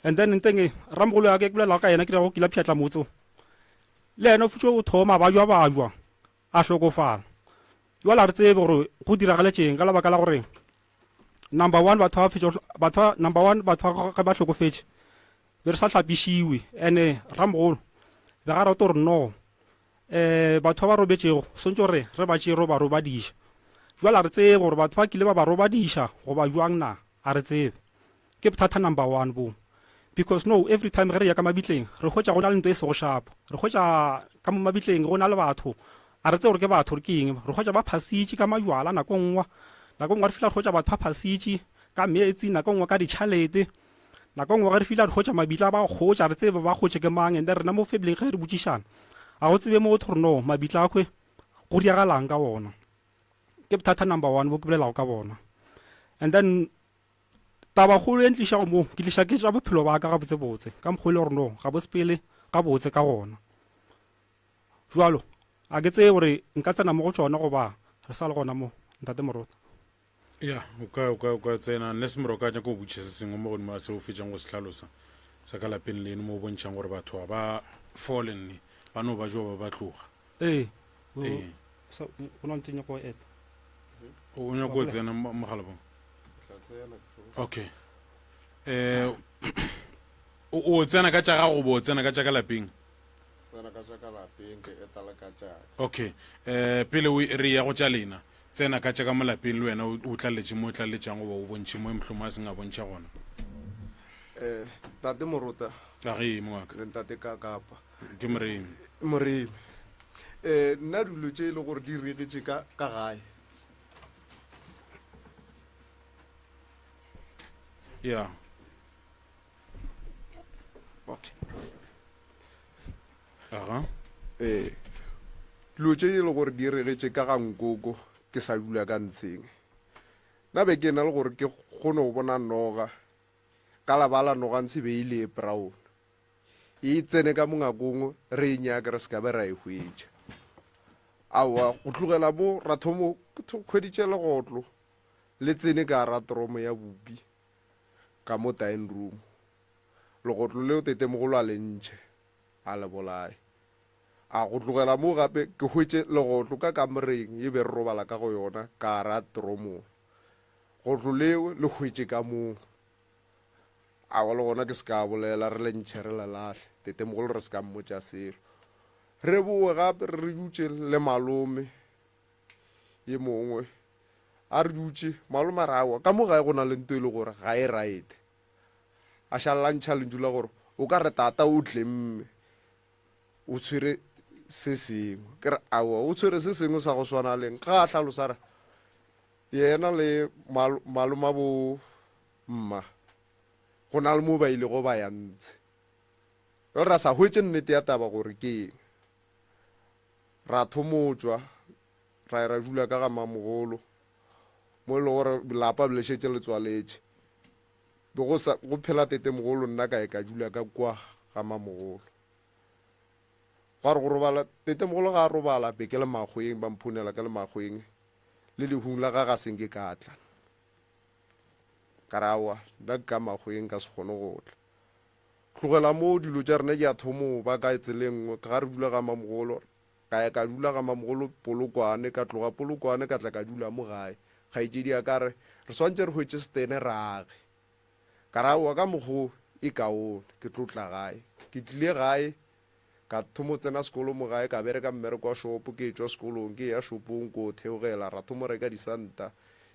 And then nteng e ramogolo ya ke bolela ka yena ke go kila pšhatla motso. Le yena futše o thoma ba jwa ba jwa a hlokofala. Jwale a re tsebe gore go diragaletšeng ka lebaka la gore number one batho ba fetša batho ba number one batho ba ge ba hlokofetše be re sa hlapišiwe ene ramogolo be ga rata gore no um batho ba ba robetšego swantse gore re ba tšee ro ba robadiša. Jwale a re tsebe gore batho ba kile ba ba robadiša goba jwang na, a re tsebe. Ke bothata number one bo. Because no, every time ge re ya ka mabitleng, re hwetša go na le nto e sego shapo. Re hwetša ka mo mabitleng go na le batho, a re tsebe gore ke batho gore ke eng. Re hwetša ba phasitše ka majwala nako nngwe, nako nngwe re fihla re hwetša batho ba phasitše ka meetsi, nako nngwe ka ditšhalete. Nako nngwe ge re fihla re hwetša mabitla ba kgotša, re tsebe ba kgotše ke mang, and then rena mo family ge re botšišana, ga go tsebe motho gore no mabitla a kwe go diragalang ka ona. Ke bothata number one bo ke bolelago ka bona. And then taba kgolo e ntlišago mo, ke tliša ke tša bophelo ba ka gabotsebotse, ka mokgwa e le gore no ga bo sepele gabotse ka gona. Jwalo a ke tsebe gore nka tsena mo go tšona goba re sa le gona mo, Ntate Morota. Ya, o ka, o ka, o ka tsena. Nne Semoro ka nyaka go botšiša se sengwe mo godimo ga se o fetšang go se hlalosa sa ka lapeng leno mo o bontšhang gore batho ga ba fole nne ba no ba joa ba ba tloga. Ee, o, Ee. sa, go na le tse nyako go eta. O nyaka go tsena mo- mogalabong? Okay. Eh, o o tsena ka tša gago goba o tsena ka tša ka lapeng? Tsena ka tša ka lapeng ke eta le ka tša ka. Okay. Eh, pele o re ya go tša lena, Tsena ka tša ka mo lapeng le wena o tlaleletše mo o tlaleletšang goba o bontšhe mo mohlomong a seng a bontšha gona. Eh, Ntate Morota. A ge mong wa ka. Le Ntate Kakapa. Ke Moremi. Moremi. Eh, nna dilo tše e le gore di regetše ka ka gae. Ya. Okay. Aga. Ee. Dilo tše e le gore di regetše ka ga nkoko ke sa dula ka ntsheng. Nna be ke na le gore ke kgone go bona noga ka labala noga ntshe be e le e brown. E tsene ka mongakong re e nyake re se ka be ra e hwetša. Aowa go tlogela mo ra thomo ke hweditše legotlo le tsene ka gara toromo ya bupi ka mo dining room. Legotlo leo tetemogolo a le ntšhe, a le bolaye. A go tlogela moo gape ke hwetše legotlo ka kamoreng ye be re robala ka go yona ka gare ga tromola. Gotlo leo le hwetše ka moo. Awa le gona ke se ka bolela, re le ntšhe re le lahle. Tetemogolo re se ka mmotša selo. Re bowe gape re dutše le malome ye mongwe. A re dutše, malome a re aowa ka mo gae go na le nto e le gore ga e right. A šalela a ntšha lentšu la gore o ka re tata o tlemme o tshwere se sengwe. Ke re aowa o tshwere se sengwe sa go swana leng? Ga a hlalosa re yena le maloma bo mma go na le mo ba ilego ba ya ntshe. Jwale ra sa hwetše nnete ya taba gore ke eng. Ra thomotšwa ra ya ra dula ka ga mamogolo mo e le gore lapa le šetše le tswaletše. Be go sa go phela tetemogolo nna ka ye ka dula ka kua ga mamogolo. Gwa re go robala tetemogolo ga a robala be ke le makgweng ba mphonela ke le makgweng le lehung la ga ga se nke ka tla. Ka re aowa nna ke ka makgweng ka se kgone go tla. Tlogela moo dilo tša rena di a thomo ba ka tseleng nngwe ga re dula ga mamogolo Ka ya ka dula ga mamogolo Polokwane, ka tloga Polokwane ka tla ka dula mo gae. Kgaetšedi ya ka re, Re swantše re hwetše setene re age. Ka re, Aowa, ka mokgwa wo e kaone, ke tlo tla gae. Ke tlile gae, ka thomo tsena sekolo mo gae, ka bereka mmereko wa shopo, ke etšwa sekolong ke eya shopong ko theogela, ra thomo reka disanta,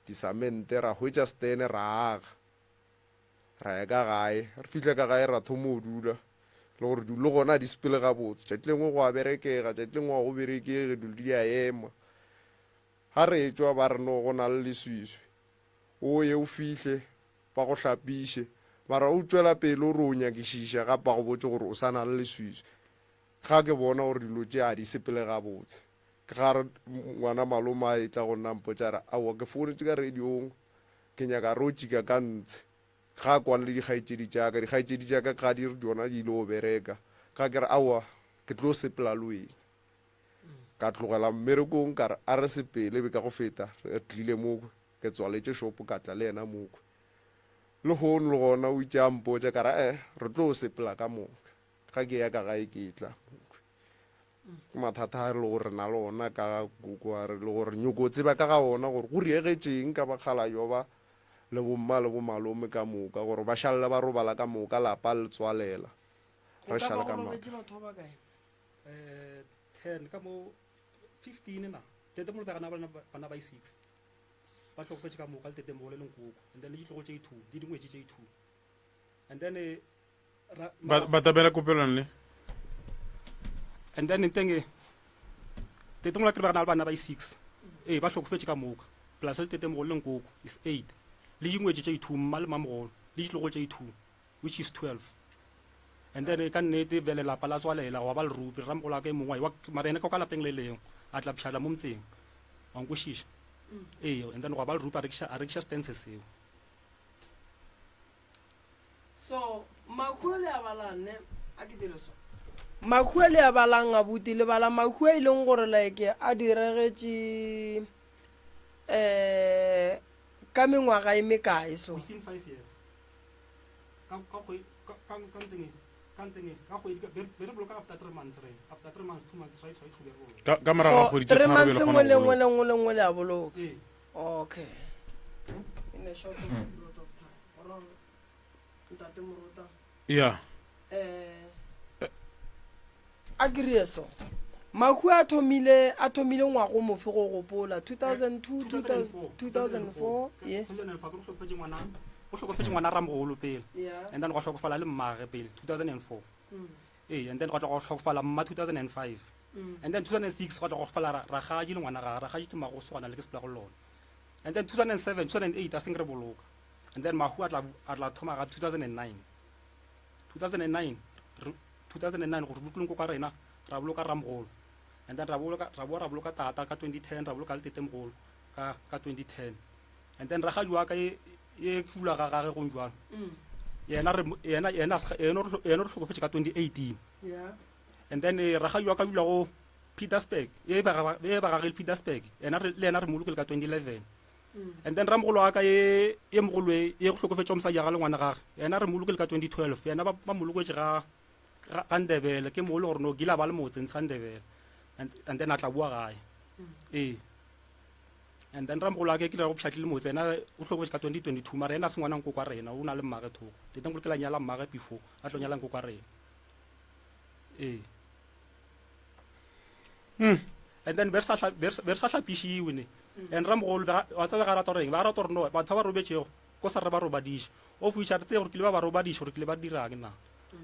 disamente, ra hwetša setene ra aga. Ra ya ka gae, re fihla ka gae ra thoma go dula, le gore dilo le gona di sepele gabotse. Tšatši lengwe go a berekega, tšatši lengwe ga go berekege, dilo di a ema. Ga re etšwa ba re no go na le leswiswi, o ye o fihle ba go hlapiše, mara o tšwela pele o re o nyakišiša gape ba go botše gore o sa na le leswiswi. Ga ke bona gore dilo tše a di sepele gabotse, ke ga re ngwana malome a etla go nna a mpotša a re, Aowa, ke founetše ka radiong, ke nyaka re o tšika ka ntshe. Ga a kwane le dikgaetšedi tša ka, dikgaetšedi tša ka ga di re tšona di ile go bereka. Ga ke re, Aowa, ke tlo sepela le wena. Ka tlogela mmerekong ka re, A re sepele, be ka go feta re tlile mokhwe. Ke tswaletše shopo ka tla le yena mokhwe. Lehono le gona o itše a mpotša ka re, Eh, re tlo sepela ka moka. Ga ke ya ka gae ke tla mokhwe. Ke mathata a re le gore re na le ona ka ga koko a re le gore nyoko tseba ka ga ona gore go riegetšeng ka bakgalabje ba le bomma le bomalome ka moka gore ba šalele ba robala ka moka lapa le tswalela Go re ka šale ba ka go mathata. robetše batho ba bakae? Eh, 10 ka mo 15 na tete mo bana bana bana ba 6 ba hlokofetše ka moka le tete mo le lenkoko and then le ditlogo tše 2 le dingwetši tše 2 and then eh, Ba ba tabela kopelong le. And then nteng e tete mola ke re ba na le bana ba i-six ee ba hlokofetše ka moka plus le tete mogolo le nkoko is eight le dingwetši tše i-two mma le mamogolo le ditlogolo tše i-two which is 12 and then ka nnete bjale lapa la tswalela gwa ba lerupi rramogolo wa ka e mongwe wa mara ene ka kwa lapeng le lengwe a tla pšhatla mo motseng wa nkwešiša ee and then gwa ba lerupi a rekiša a rekiša stanse seo So mahu a le a balang ne a ke dire so. Mahu a le a balang abuti le bala mahu a e leng gore like a diregetše eh ka mengwaga e mekae so. Within 5 years. Ka ka kgwe ka ka ka nteng e ka nteng e ka kgwedi be be re boloka after 3 months re after 3 months 2 months right right be re boloka. Ka ka morago ga So kgwedi tše 3 tharo be months le nngwe kgona le go nngwe boloka. le nngwe le nngwe le a boloka. Ee. Okay. In a short period of time. Go ra gore ntate Morota Ya. eh a ke re so mahu a thomile a thomile ngwago mofe go gopola 2002 2004 2004 ye 2004 go hlokofetše ngwana go hlokofetše ngwana ramogolo pele yeah and then gwa hlokofala le mmage pele 2004 mm. ee and then gwa tla go hlokofala mma 2005 Mm. and then 2006 gwa tla go hlokofala ra- ragadi le ngwana gage ragadi ke magoswana le ke sepela go lona and then 2007 2008 a seng re boloka and then mahu a tla a tla thoma ga 2009 2009 re- 2009 gore bolokileng ko kwa rena ra boloka ramogolo and then ra boloka ra boa ra boloka tata ka 2010 ra boloka le tetemogolo ka ka 2010 and then ragadi wa ka e e ke dula ga gage gong jwalo Mm. yena re yena yena a se- yena o re yena o re hlokofetše ka 2018 yeah and then eh, ragadi wa ka dula go Petersburg e ba ga- e ba gagele Petersburg yena re- le yena re molokile ka 2011 and then ramogolo wa ka ye ye mogolo e ye go hlokofetša mosadi ya ga le ngwana gage yena re molokile ka 2012 yena ba ba moloketše ga ga ga Ndebele ke mogolo gore no kile a ba le motse ntsha Ndebele and, and then a tla boa gae ee and then ramogolo wa ka ke le go pšhatlile motse yena o hlokofetše ka 2022 mara yena a se ngwana nko kwa rena o na le mmage thoko tete nkolo ke la nyala mmage before a tlo nyala nko kwa rena ee Hmm. And then be re sa hla- be re sa- be re sa hlapišiwe ne. And ramogolo be ga- wa tseba ga rata gore eng? Ba rata gore no batho ba ba robetšego ko sa re ba robadiše. Of which a re tsebe gore kile ba ba robadiša gore kile ba dirang na.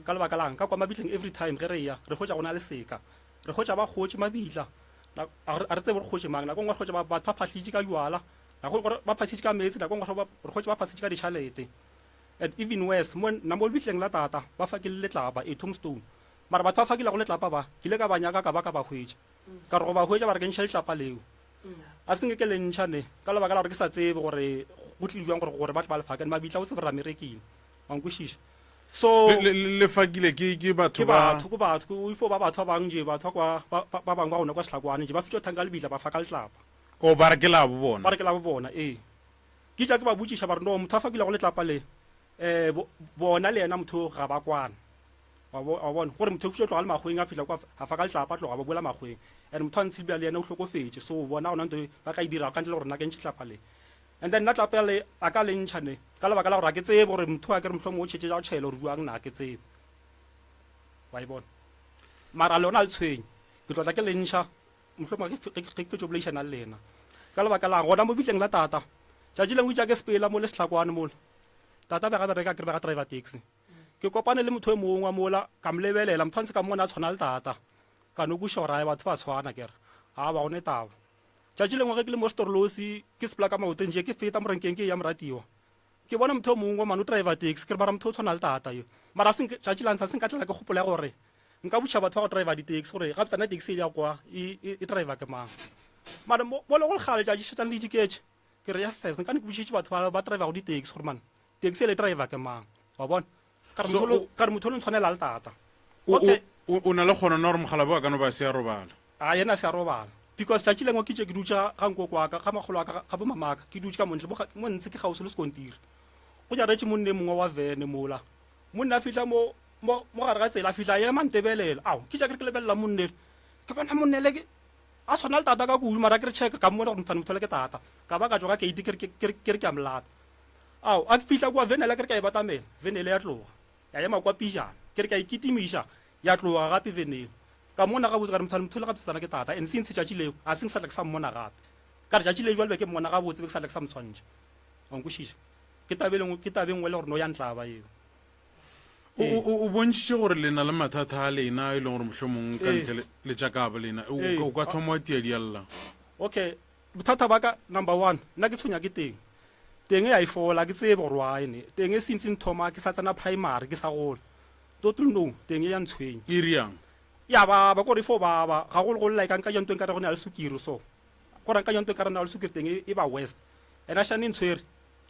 Ka lebaka lang? Ka kwa mabitleng every time ge re ya re hwetša go na le seka. Re hwetša ba kgotše mabitla. Na- A re a re tsebe gore kgotše mang. Nako nngwe re hwetša ba- batho ba phahlitše ka jwala. Nako nngwe ba phasitše ka meetse, nako nngwe re ba- re hwetša ba phasitše ka ditšhalete. And even worse, mo nna mo lebitleng la tata ba fakile letlapa, a tombstone. Mara batho ba fakilego letlapa ba, ke ile ka ba nyaka ka ba ka ba hwetša. Ka re go ba hwetša ba re ke ntšhe letlapa leo. A se nke ke le ntšha ne, ka lebaka la gore ke sa tsebe gore go tlile jwang gore gore ba tle ba le fake. And mabitla o tsebe re a merekile. Wa nkwešiša? So Le, le, le le fakile ke ke batho ke ba batho, ke batho, ke o ifo ba batho ba bang je, batho ba kwa ba ba ba bangwe ba gona kwa Sehlakwane je, ba fitšwa thanka lebitla ba faka letlapa. o ba re ke la bo bona. Ba re ke la bo bona, ee. Ke tša ke ba botšiša ba re no motho a fakilego letlapa le eh bo, bona le yena motho ga ba kwana. Wa bo, wa bona gore motho o fitše tloga le makgweng a fihla kwa a fa ka letlapa tloga ba boela makgweng. And motho a ntshibja le yena o hlokofetše so bona gona nto ba ka e dirago ka ntle le gore nna ke ntšhe tlapa le. And then nna tlapa le a ka le ntšha ne ka lebaka la gore a ke tsebe gore motho a ke re mohlomongwe o tšhetše ja go tšhela gore jwang na ke tsebe. Wa e bona. Mara lona le tshwenye. Ke tlo tla ke le ntšha mohlomongwe ge ke fetše go boledišana le lena. Ka lebaka la gona mo bitleng la tata. Tšatši lengwe itša ke sepela mo le sehlakwane mola. Tata be ga bereka ke re be ga driver taxi. Ke kopane le motho e mongwe wa mola ka mo lebelela motho a ntse ka mmona a tshwana le tata. Ka no kwešiša gore ae batho ba tshwana ke re aowa go ne taba. Tšatši lengwe ge ke le mo Storlosi ke sepela ka maoto nje ke feta morenkeng ke eya moratiwa. Ke bona motho o mongwe mane o driver taxi ke re mara motho o tshwana le tata yo. Mara tšatši la ntsha se nka tlela ke kgopolo ya gore. Nka botšiša batho ba go driver di-taxi gore gabotse na taxi e ya kwa e, e, e driver ke mang. Mara mo mo le go le kgale tšatši šetšane le diketše. Ke re yes sis, nka ne ke botšišitše batho ba ba driver go di-taxi gore man taxi e le driver ke mang. Wa bona? Ka re So, motho o- ka re motho o le ntshwanela le tata. O- o- Okay. o o na le kgonono gore mogalabe wa ka no ba se a robala A yena se a robala. Because tšatši lengwe ke tše ke dutše ga nkoko wa ka, ga makgolo wa ka, ga bo mamaka, ke dutše ka montle, mo ntshe ke kgauswi le sekontiri. Go jaretše monna e mongwe wa vene mola. Monna a fihla mo, mo, mo gare ga tsela, a fihla a ema a ntebelela. Ao, ke tša ke re ke lebelela monna ele. Ke bona monna ele ke, a tshwana le tata ka kudu, mara ke re check, ka mmona gore motho motho ele ke tata. Ka ba ka tšwa ka keiti ke re, ke re, ke re ke a mo lata. Ao, a ke fihla kua vene ele ke re ke a e batamela, vene ele ya tloga. Ya ema kwa pejana. Ke re ke a e kitimiša, ya tloga gape vene ele. Ka mmona gabotse ka re motho motho le gabotse ke tata and since tšatši leo a seng sa tla ke sa mmona gape. Ka re tšatši le jwale be ke mmona gabotse be ke sa tla ke sa mo tshwantšha. Wa nkwešiša? Ke taba e lengwe ke taba e nngwe le gore no ya ntlaba eo. O, o, o bontšhitše gore le na le mathata a lena e leng gore mohlomong ka Ee. ntle le- le tša kabo lena o Ee. o ka thoma wa tia dialla Okay, bothata ba ka number one, nna ke tshwenya ke teng. Teng ya e fola ke tsebe gore why ne. Teng e since nthoma ke sa tsena primary ke sa gola. Total no, teng e ya ntshwenya. E riang? Ya baba, kore e fo baba. Gagologolo like nka ja ntho e nkare go na le sukiri so. Kore nka ja ntho e nkare na le sukiri teng e, e ba worst. And a šane e ntshwere,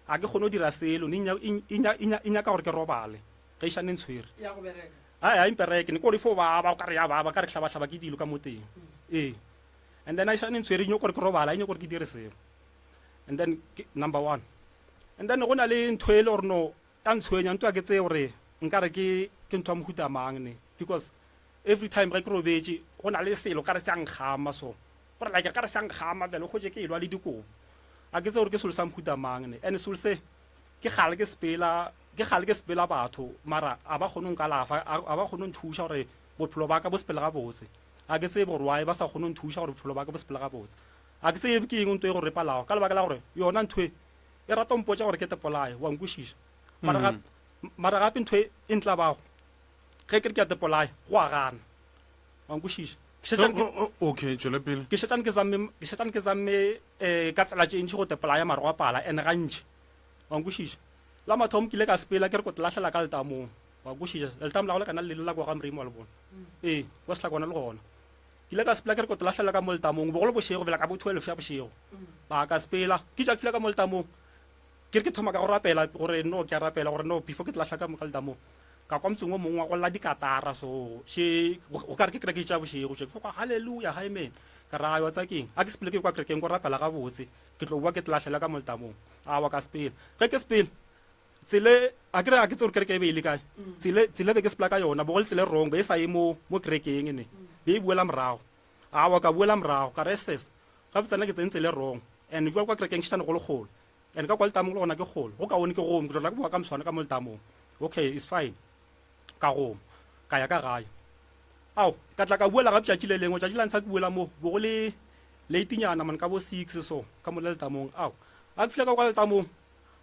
ga ke kgone go dira selo, ne e e e e nyaka gore ke robale ge e šane e ntshwere. Ya go bereka. Ai, ga e mpereke, ne kore e fo baba, o kare ya baba, ka re hlabahlaba ke dilo ka mo teng. Ee. And then a šane e ntshwere, e nyaka gore ke robale, a e nyaka gore ke dire selo. And then, ke, number one. And then go na le ntho e le gore no, Ya ntshwenya ntwa ke tseye gore nkare ke ke ntho ya mohuta mang ne because every time ge ke robetše go na le selo kare se a nkgama so gore like kare se a nkgama bjale kgotse ke elwa le dikobo a ke tseye gore ke selo sa mohuta mang ne and selo se ke gale ke sepela ke gale ke sepela batho mara a ba kgone go nkalafa a ba kgone go nthuša gore bophelo ba ka bo sepele gabotse a ke tsebe gore why ba sa kgone go nthuša gore bophelo ba ka bo sepele gabotse a ke tsebe ke eng ntho e go repalago ka lebaka la gore yona ntho e e rata mpotša gore ke tepolaye wa nkwešiša mara gape mara gape ntho e e ntlabago ge ke re ke a tepolaya go a gana wa nkwešiša ke So, šetšane ke- o- o- okay tšwela pele ke šetšane ke zamme ke šetšane ke zamme um ka tsela tše ntši go tepolaya mara go a pala and gantši wa nkwešiša la mathomo ke ile ka sepela ke re ko te lahlela ka letamong wa nkwešiša letamo la go lekana le le la kwa ga morimo wa le bona ee kwa sehlakwana le gona Ke ile ka sepela ke re ko lahlela ka mo letamong, bogolo bošego, bjela ka bo 12 ya bošego. Ba ka sepela, ke tša ke fihla ka mo letamong, ke re ke thoma ka go rapela gore no ke a rapela gore no before ke te lahla ka mo ka letamong. Ka kwa motseng o mongwe wa go lla dikatara so she o ka re ke kereke tša bošego tše ke fo kwa hallelujah amen. Ka ra wa tsa keng? A ke sepele ke kwa kerekeng ko rapela gabotse, ke tlo boa ke te lahlela ka mo letamong. Awa ka sepela. Ge ke sepela tsele a kere a ke tse gore kereke e be e le kae tsele tsele be ke sepela ka yona bogole tsele wrong be e sa ye mo mo kerekeng ne be e buela morago awa ka buela morago ka re ses ga botsana ke tsene tsele wrong and jwa kwa kerekeng šitane go le kgolo and ka kwa letamong le gona ke kgolo go kaone ke gome ke tlo tla ke boa ka moswane ka mo letamong okay is fine ka goma ka ya ka gae ao ka tla ka buela gape tšatši le lengwe tšatši la ntsha ke buela mo bo go le latenyana man ka bo six so ka mo le letamong ao a ke fihla ka kwa letamong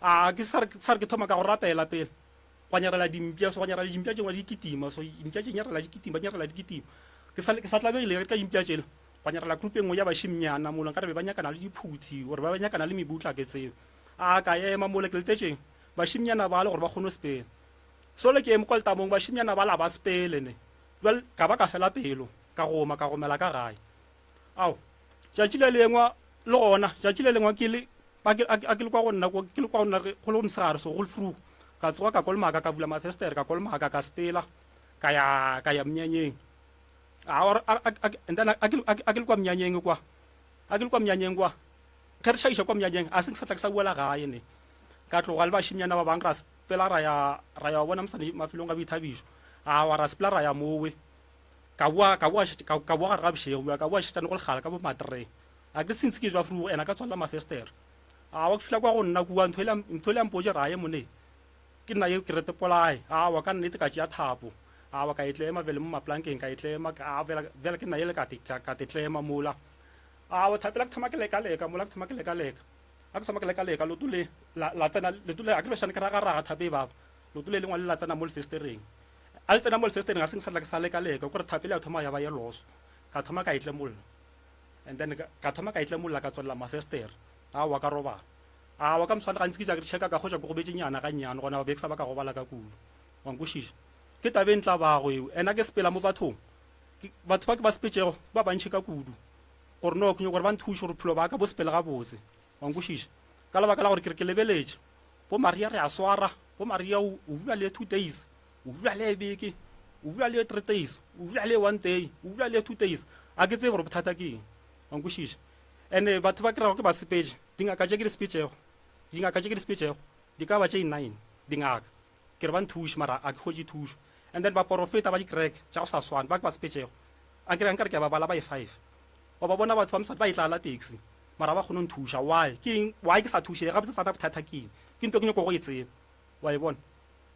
A ke sa re sa re ke thoma ka go rapela pele gwa nyarela dimpša so gwa nyarela dimpša tšengwe di kitima so dimpša tše nyarela di kitima di nyarela di kitima ke sa ke sa tlabegile ka dimpša tšela gwa nyarela group e nngwe ya bašimnyana mola nkare be ba nyakana le diphuthi gore ba ba nyakana le mebutla ke tsebe a ka ema mola ke letetšeng bašimnyana bale gore ba kgone go sepela so le ke eme kwa letamong bašimnyana bala ba sepele ne jwale ka ba ka fela pelo ka goma ka gomela ka gae ao tšatši le lengwe le gona tšatši le lengwe ke le a ke a ke le kwa go nna ke le kwa go nna go le mosegare so go le frugo ka tsoga ka kolomaka ka bula mafestere ka kolomaka ka sepela ka ya ka ya mnyanyeng and then a ke le kwa mnyanyeng kwa a ke le kwa mnyanyeng kwa ge re šaiša kwa mnyanyeng a se ke sa tla ke sa buela gae ne ka tloga le bašimnyana ba bangwe ra sepela ra ya ra ya bona mosane mafelong a boithabišo a wa ra sepela ra ya mowe ka boa ka boa ka boa gare ga bošego ka boa šetšane go legala ka bo matreng A ke since ke jwa frugo ena ka tswalela mafestere. A wa ke fihla kwa go nna kua ntho ele ntho ele mpotše ra ye mone. Ke nna ye ke rete polae. A wa ka nnete ka tšea thapo. A wa ka e tlema vele mo maplankeng ka e tlema a vela vela ke nna ye le ka te ka te tlema mola. A wa thapela ke thoma ke leka leka mola ke thoma ke leka leka. A ke thoma ke leka leka loto le la la tsena leto le a ke bešane ke raga raga thape e baba. Loto le lengwe le la tsena mo lefestereng. A le tsena mo lefestereng a seng sa tla ke sa leka leka gore thape le ya thoma ya ba ye loso. Ka thoma ka e tlemolla. And then ka thoma ka itlemolla ka tswelela mafestere aowa ka robala aowa ka moswane gantsi ke ja ke checka ka kgotsa ke gobetše nyana ga nnyane gona ba be ke sa ba ka gobala ka kudu wa nkwešiša. Ke taba e ntlabago eo. And a ke sepela mo bathong, ke, batho ba ke ba sepetšego ke ba bantši ka kudu. Gore no, ke nyoko gore ba nthuše gore bophelo ba ka bo sepele gabotse. Wa nkwešiša? Ka lebaka la gore ke re ke lebeletše, bo Maria re a swara, bo Maria o, o dula le two days, o dula le beke, o dula le three days, o dula le one day, o dula le two days. A ke tsebe gore bothata ke eng. Wa nkwešiša? And batho ba ke rago ke ba sepetše, dingaka tše ke di sepetšego, dingaka tše ke di sepetšego, di ka ba tše nine, dingaka. Ke re ba nthuše mara a ke hwetše thušo. And then baporofeta ba dikereke tša go sa swane ba ke ba sepetšego, a ke re nkare ke a ba bala ba e five. Wa ba bona batho ba mosadi ba e tlala taxi mara ba kgone go nthuša. Why? Ke eng? Why ke sa thušege? Gabotse bothata bothata ke eng? Ke nto ke nyako go e tseba. Wa e bona?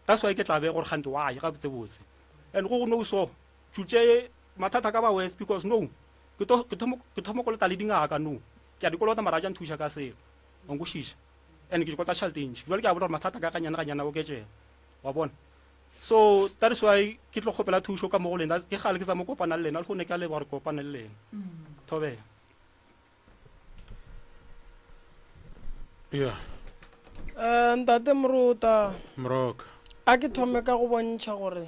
That's why ke tla be gore kgante why gabotse botse. And go go no so tšutše mathata ka ba worse because no ke to ke thomo ke thomo kolota le dingaka no. Ke a di kolota mara a ja nthuša ka selo. Wa nkwešiša? And ke di kolota tšhelete e ntši. Jwale ke a bona gore mathata ka ganyane ganyane a oketšega. Wa bona? So that is why ke tlo kgopela thušo ka mo go lena. Ke kgale ke sa mo kopana le lena, le gone ke a leboga gore ke kopane le lena. Thobela. Yeah. Eh, ntate Morota. Moroka. A ke thome ka go bontšha gore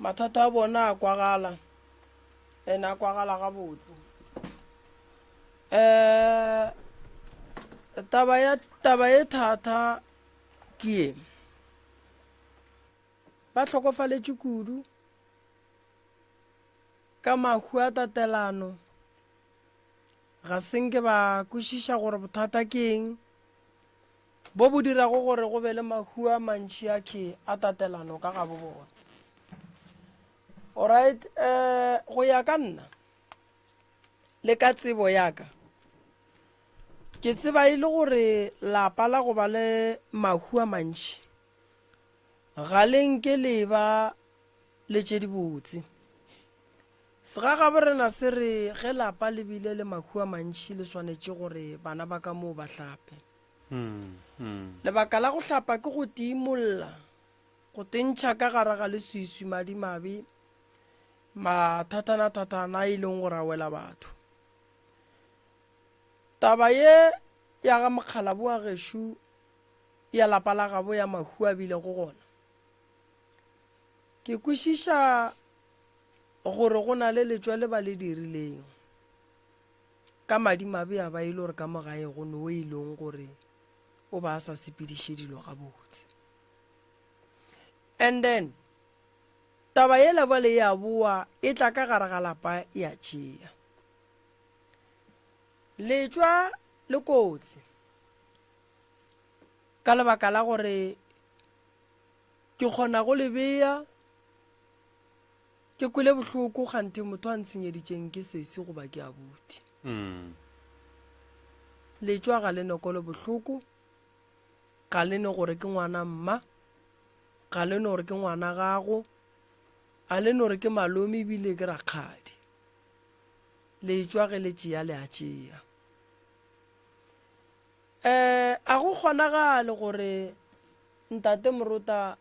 mathata a bona a kwagala and a kwagala gabotse. Eh taba ya taba e thata ke ye. Ba hlokofaletše kudu ka mahu a tatelano. Ga se nke ba kwešiša gore bothata ke eng bo bo dirago gore go be le mahu a mantši a khe a tatelano ka gabo bona. Alright, eh, go ya ka nna le ka tsebo ya ka, Ke tseba e le gore lapa la go ba le mahu a mantši ga le nke le ba le tše dibotse. Segagaborena se re ge lapa le bile le mahu a mantši le swanetše gore bana ba ka moo ba hlape. Lebaka la go hlapa ke go tiimolla, go tentšha ka gare ga leswiswi madimabe, mathathanathathana a e leng gore a wela batho. Taba ye ya ga mokgalabo wa gešo ya lapa la gabo ya mahu a bilego gona, ke kwešiša gore go na le letšwa le ba le dirileng. Ka madimabe ya ba e le gore ka mo gae go no e leng gore o ba a sa sepediše dilo gabotse. And then taba yela bjale ya boa e tla ka gare ga lapa ya tšea. Letšwa le kotsi ka lebaka la gore ke kgona go le bea ke kwele bohloko kganthe motho a ntshenyeditšeng ke sesi goba ke abuti. Mm. Letšwa ga le nokolo bohloko, ga le no gore ke ngwana mma, ga le no gore ke ngwana gago, ga le no gore ke malome ebile ke rakgadi. Le tšwa ge le tšea le a tšea. Um a go kgonagale gore ntate Morota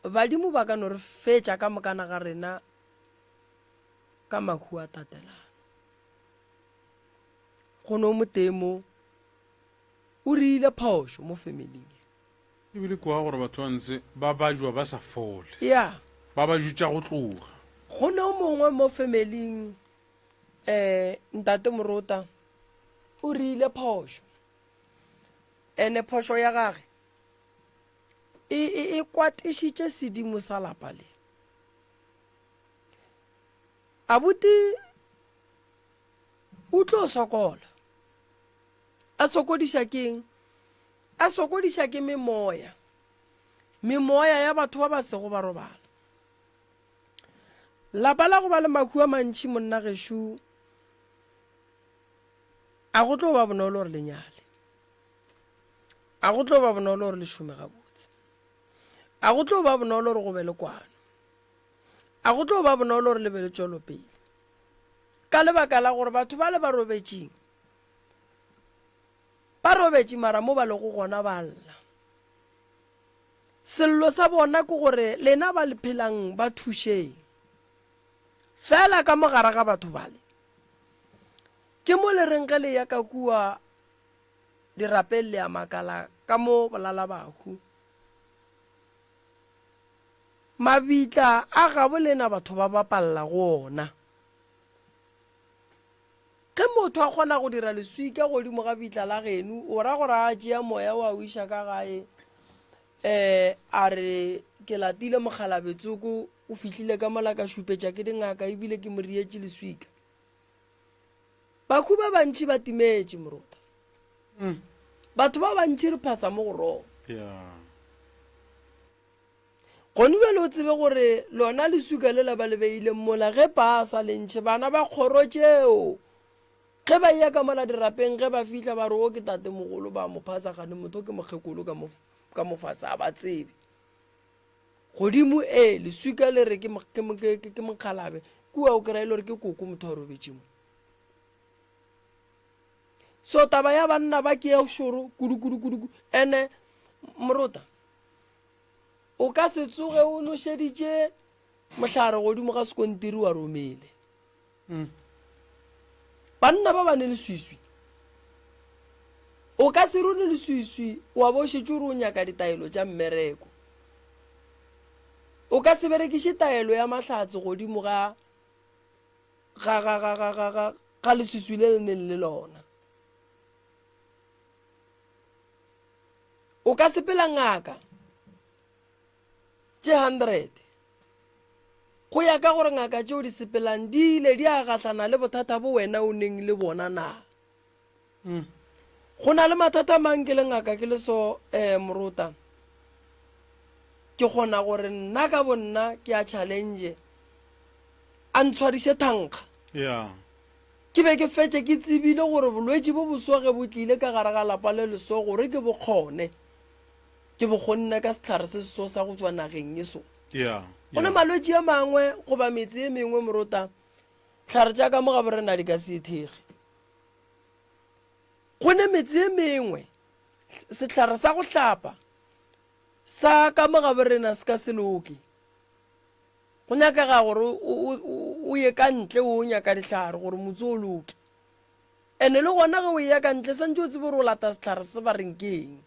badimo ba ka no re fetša ka mokana ga rena ka mahu a tatelano. Go no motee mo o rile phošo mo familing ye. Ebile kwa gore batho ba ntse ba bajwa ba sa fole. Ya. Ba ba jutša go tloga. Go ne o mongwe mo familing eh ntate Morota o rile phošo. Ene phošo ya gage e e, e kwatišitše sedimo sa lapa le. Abuti o tlo sokola. A sokodiša keng? A sokodiša ke memoya, memoya ya batho ba ba sego ba robala. Lapa la go ba le mahu a mantši monna gešo, a go tlo ba bonolo gore le nyale, a go tlo ba bonolo gore le šome gabotse, a go tlo ba bonolo gore go be le kwano, a go tlo ba bonolo gore le be le tšwelopele, ka lebaka la gore batho ba le ba robetšeng Ba robetše mara mo ba lego gona ba lla. Sello sa bona ke gore lena ba le phelang ba thušeng. Fela ka mo gare ga batho bale ke mo le reng ge le ya ka kua dirapeng le a makala ka mo bolala bahu. Mabitla a gabo lena batho ba bapalla go ona. Ge motho a kgona go dira leswika godimo ga bitla la geno, o ra gore a tšea moya wa o iša ka gae, um a re ke latile mokgalabetsoko o fihlile ka mola ka šupetša ke dingaka ebile ke mo rietše leswika. Bakhu ba bantši ba timetše, morota. Mm. Batho ba bantši re phasa mo go roma. Yeah. Gone bjale o tsebe gore lona leswika lela ba le beileng mola ge pa a sa le ntšhe, bana ba kgoro tšeo ge ba eya ka mola dirapeng ge ba fihla ba re o ke tatemogolo ba mo phasa gane motho ke mokgekolo ka mo ka mo fase a ba tsebe. Godimo ee leswika le re ke ke ke ke mokgalabe kua o kry-a e le gore ke koko motho a robetše mo. So taba ya banna ba ke ya šoro kudu kudu kudu ene morota O ka se tsoge o nošeditše mohlare godimo ga sekontiri wa romele. Mm. Banna ba ba ne leswiswi. O ka se rone leswiswi wa bo šetše o re o nyaka ditaelo tša mmereko. O ka se berekiše taelo ya mahlatse godimo ga ga ga ga ga ga ga ga leswiswi le le neng le lona. O ka sepela ngaka tše 100 go ya ka gore ngaka tšeo di sepelang di ile di a gahlana le bothata bo wena o neng le bona na. Mm. Go na le mathata mang ke le ngaka ke le so eh, morota ke kgona gore nna ka bonna ke a challenge a ntshwariše thankga yeah. Ke be ke fetše ke tsebile gore bolwetši bo boso ge bo tlile ka gare ga lapa le leso gore ke bo kgone, ke bo kgonne ka sehlare se seso sa go tšwa nageng e so. Yeah, Go ne yeah. malwetši a mangwe goba metse e mengwe morota, hlare tša ka mo ga borena di ka se e thekge. Go ne metse e mengwe sehlare sa go hlapa sa ka mo ga borena se ka se loke. Go nyakega gore o ye ka ntle o nyaka dihlare gore motse o loke. Ene le gona ge o eya ka ntle santse o tsebe gore o lata sehlare se ba reng ke eng.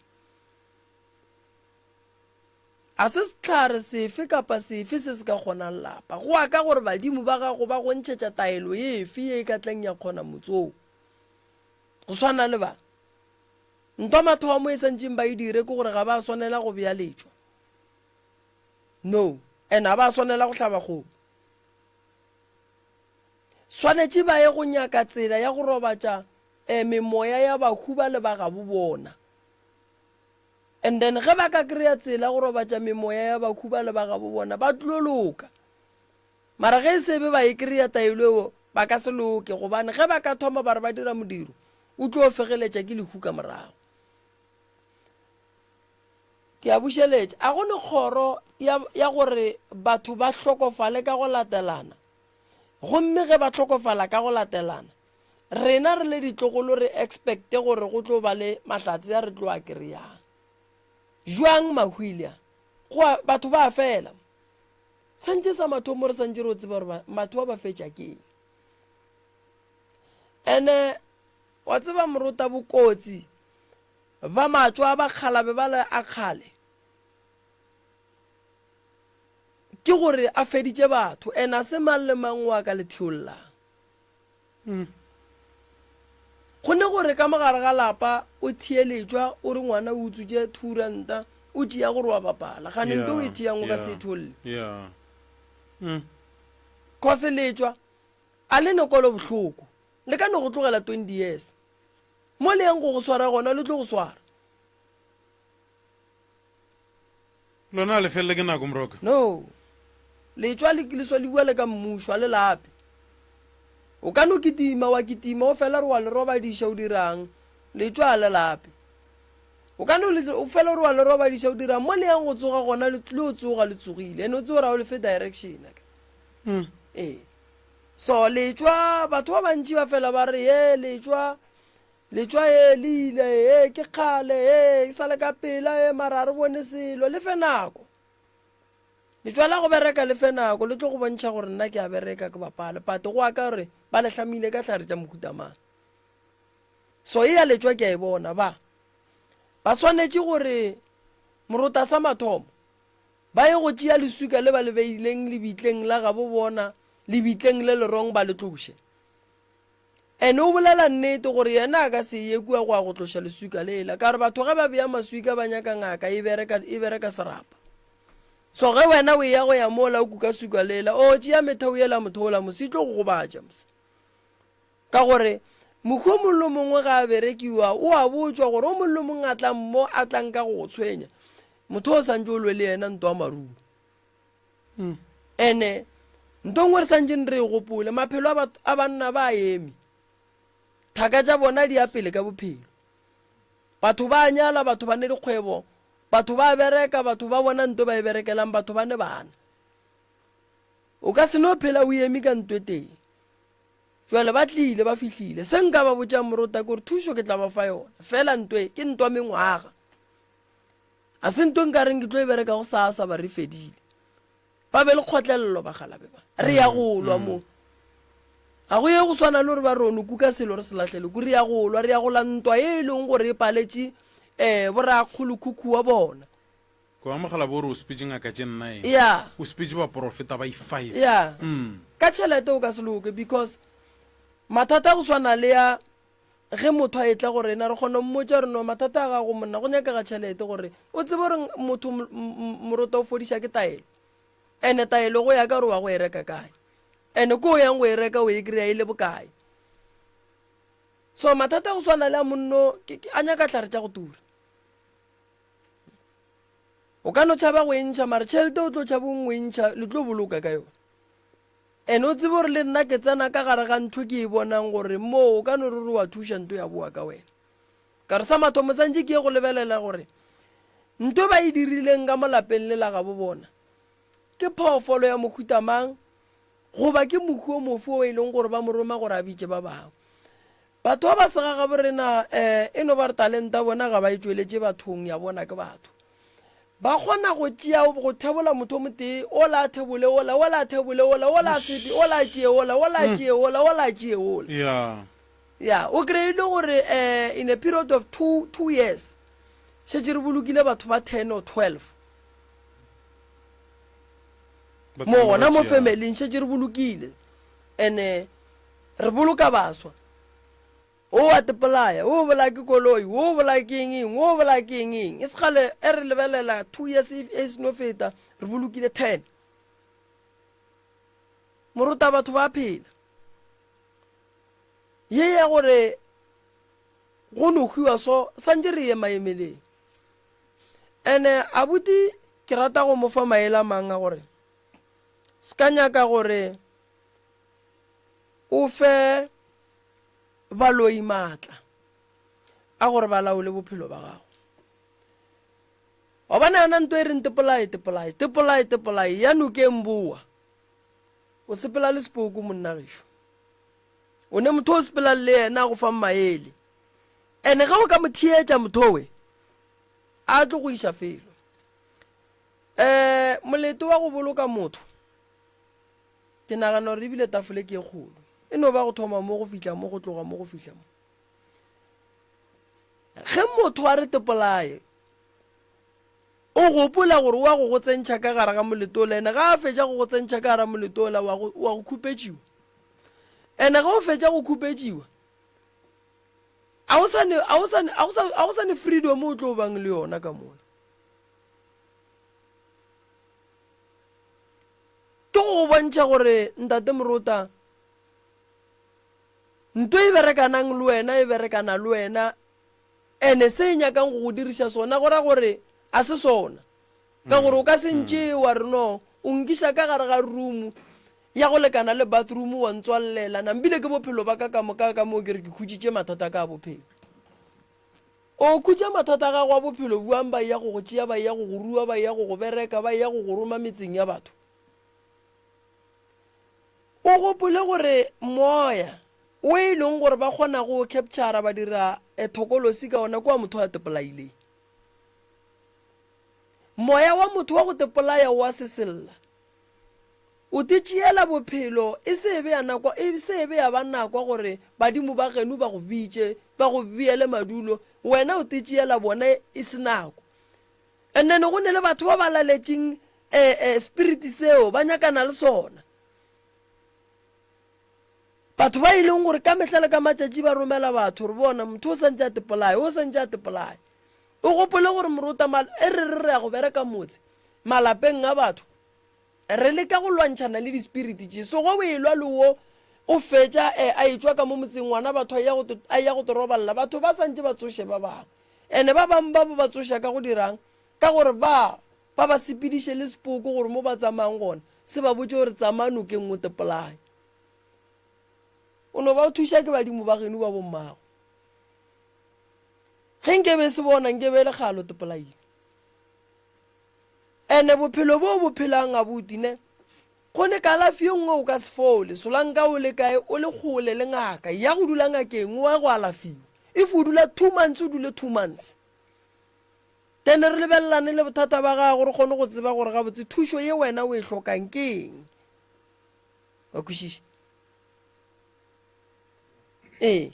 A se sehlare sefe kapa sefe se se ka kgonang lapa. Go ya ka gore badimo ba gago ba go ntšhetša taelo efe ye e ka tlang ya kgona motse oo. Go swana le ba. Ntwa mathomo e santšeng ba e dire ke gore ga ba swanela go bea letšwa. No, and ga ba swanela go hlaba kgomo. Swanetše ba ye go nyaka tsela ya go robatša eh, memoya ya bahu ba le ba gabo bona. And then ge ba ka kry-a tsela go robatša memoya ya bahu ba le ba gabo bona, ba tlo loka. Mara ge e se be ba e kry-a taelo eo, ba ka se loke, gobane ge ba ka thoma ba re ba dira modiro, o tlo fegeletša ke lehu ka morago. Ke a bušeletša, a go ne kgoro ya, ya gore batho ba hlokofale ka go latelana? Gomme ge ba hlokofala ka go latelana, rena re le ditlogolo re expecte gore go tlo ba le mahlatse a re tlo a kereyang. Jwang mahwile a? Go a, batho ba a fela. Santše sa mathomo re santše re o tseba gore batho ba ba fetša ke eng. Ene wa tseba morota bokotsi Ba matšo a bakgalabe bale a kgale ke gore a feditše batho and a se mang le mang o a ka le thiollang. Mm. Go ne gore ka mogare ga lapa o thieletšwa o re ngwana o utswitše thuranta o tšea gore wa bapala gane nto o e thiang o ka se e tholle. Yeah. Mm. Cause letšwa a le ne kolo bohloko le ka no go tlogela 20 years. Mo le yang go go swara gona, le tlo go swara. Lona a le felele ke nako, Moroka. No. Letšwa le le swa le bua le ka mmušo, a le lape. O ka no kitima, wa kitima, o fela re wa le robadiša, o dirang? Letšwa a le lape. O ka no le, o fela re wa le robadiša, o dirang? Mo le yang go tsoga gona, le tlo tsoga le tsogile. Ene o tsebe gore ga o le fe direction. Mm. Ee. So letšwa, batho ba bantši ba fela ba re, ye letšwa, letšwa ye le ile, ye ke kgale, ye e sa le ka pela, ye mara re bone selo. Le fe nako. Letšwa la go bereka le fe nako, le tlo go bontšha gore nna ke a bereka ke bapale. But go ya ka gore ba le hlamile ka hlare tša mohuta mang. So e ya letšwa ke a e bona ba. Ba swanetše gore morota sa mathomo. Ba ye go tšea leswika le ba le beileng lebitleng la gabo bona, lebitleng le lerong ba le tloše. Ene o bolela nnete gore yena a ka se ye kua go ya go tloša leswika lela, ka gore batho ge ba bea maswika ba nyaka ngaka e bereka, e bereka serapa. So ge wena o eya go ya mola o kuka swika lela, o tšea metheo yela motho ola mose e tlo go gobatša mose. Ka gore mohu o mongwe le mongwe ga a berekiwa o a botšwa gore o mongwe le mongwe a tlang mo a tlang ka go go tshwenya, motho o santse o lwe le yena ntwa marumo. Mm. Ene nto nngwe re santseng re e gopole, maphelo a banna ba a eme, thaka tša bona di ya pele ka bophelo. Batho ba a nyala, batho ba ne dikgwebo, batho ba bereka, batho ba bona nto ba e berekelang, batho ba ne bana. O ka se no phela o eme ka nto e tee. Jwale ba tlile, ba fihlile. Se nka ba botšang morota ke gore thušo ke tla ba fa yona. Fela nto e ke ntwa mengwaga. A se nto nka reng ke tlo e bereka go sasa ba re fedile. Ba be le kgotlelelo bagalabe ba. Re ya go lwa mo. Ga go ye go swana le gore ba re ono kuka selo re se lahlele ku. Re ya go lwa, re ya go la ntwa e e leng gore e paletše um borakgolokhukhu wa bona. Ko amogela bo re o sepetše ngaka tše nnaene. Yeah. O sepetše baporofeta ba i-five. Yeah. Mm. Ka tšhelete o ka se loke because mathata a go swana le ya ge motho a etla go rena re kgona go mmotša gore no mathata a gago monna go nyakega tšhelete gore o tsebe gore motho morota o fodiša ke taelo ene taelo go ya ka gore wa go e reka kae ene ko o yang go e reka o e kry-a e le bokae so mathata a go swana le a monno a nyaka tlhare tša go tura O ka no tšhaba go e ntšha mare tšhelete o tlo tšhaba o e ntšha le tlo boloka ka yona. And o tsebe gore le nna ke tsena ka gare ga ntho ke e bonang gore moo o ka no re wa thuša nto ya boa ka wena. Ka re sa mathomo santše ke ye go lebelela gore nto ba e dirileng ka mo lapeng le la gabo bona ke phoofolo ya mohuta mang goba ke mohu o mofe o e leng gore ba mo roma gore a bitše ba bangwe. Batho ba ba segagabo rena um e no ba re talenta bona ga ba e tšweletše bathong ya bona ke batho. Ba kgona go tšea go thebola motho o motee, ola a thebole ola, ola a thebole ola, ola a sepe, ola a tšee ola, ola a tšee ola, ola a tšee ola. Yeah. Ya, o kry-ile gore um in a period of two years šetše re bolokile batho ba 10 or 12 Ba mo tsena gona ba mo tšea. familing šetše re bolokile and-e re boloka baswa. O a tepolaya, o bolaya ke koloi, o bolaya ke eng eng, o bolaya ke eng eng. E se kgale e re lebelela 2 years e e seno feta re bolokile 10. Moruta batho ba phela. Ye ya gore go no hwiwa so santše re ye maemeleng. Ene abuti ke rata go mo fa maele a mang a gore se ka nyaka gore o fe baloi maatla a gore ba laole bophelo ba gago. Gobane yana nto e reng tepolae, tepolae, tepolae, tepolae, ya nokeng boa. O sepela le sepoko monna gešo. O ne motho o sepelang le yena a go fang maele. Ene ge o ka mo theetša motho we, a tlo go iša felo. Um molete wa go boloka motho, Ke nagana gore ebile tafole ke e kgolo. E no ba go thoma mo go fihla mo, go tloga mo go fihla mo. Ge motho a re tepolaye, o gopola gore wa go go tsentšha ka gare ga moletola, ene ga a fetša go go tsentšha ka gare ga moletola wa go, wa go khupetšiwa. Ene ge o fetša go khupetšiwa, a o sa ne, a o sa ne, a go sa, a go sa ne freedom o tlo bang le yona ka mola. Ke go go bontšha gore Ntate Morota, nto e berekanang le wena e berekana le wena, ene se e nyakang go go diriša sona go ra gore a se sona. Ka gore o ka se ntšee wa re no o nkiša ka gare ga room ya go lekana le bathroom wa ntswallela, nambile ke bophelo ba ka ka moka ka moo ke re ke khutšitše mathata ka a bophelo. O khutša mathata a gago a bophelo bjang ba eya go go tšea, ba eya go go rua, ba eya go go bereka, ba eya go go roma metseng ya batho? O gopole gore moya o e leng gore ba kgona go o capture ba dira thokolosi ka ona ke wa motho a tepolaileng. Moya wa motho wa go tepolaya o a sesella. O te tšeela bophelo e se be ya nako, e se be ya ba nako gore badimo ba geno ba go bitše, ba go beele madulo, wena o te tšeela bona e se nako. And then go ne le batho ba ba laletšeng eh, eh, spirit seo ba nyakana le sona. Batho ba e leng gore ka mehla le ka matšatši ba romela batho gore bona motho o santse a tepolaye, o santse a tepolaye. O gopole gore morota e re re re ya go bereka motse malapeng a batho re leka go lwantšhana le dispiriti tše. So ge o elwa le wo o fetša eh, a etšwa ka mo motseng ngwana batho a ya go torobalela batho ba santse ba tsoše ba bangwe. Ene ba bangwe ba bo ba tsoša ka go dirang? Ka gore ba ba ba sepediše le sepoko gore mo ba tsamayang gona se ba botše gore tsamaya nokeng o tepolaye. O no ba o thuša ke badimo ba geno ba bommago. Ge nkebe se bona nkebe e le kgale o tepolaile. Ene bophelo bo o bo phelang abuti ne go ne kalafi ye nngwe o ka se fole solanka o le kae o le kgole le ngaka ya go dula ngakeng o ya go alafiwa if o dula two months o dule two months then re lebelelane le bothata ba gago re kgone go tseba gore gabotse thušo ye wena o e hlokang ke eng wa kwešiša ee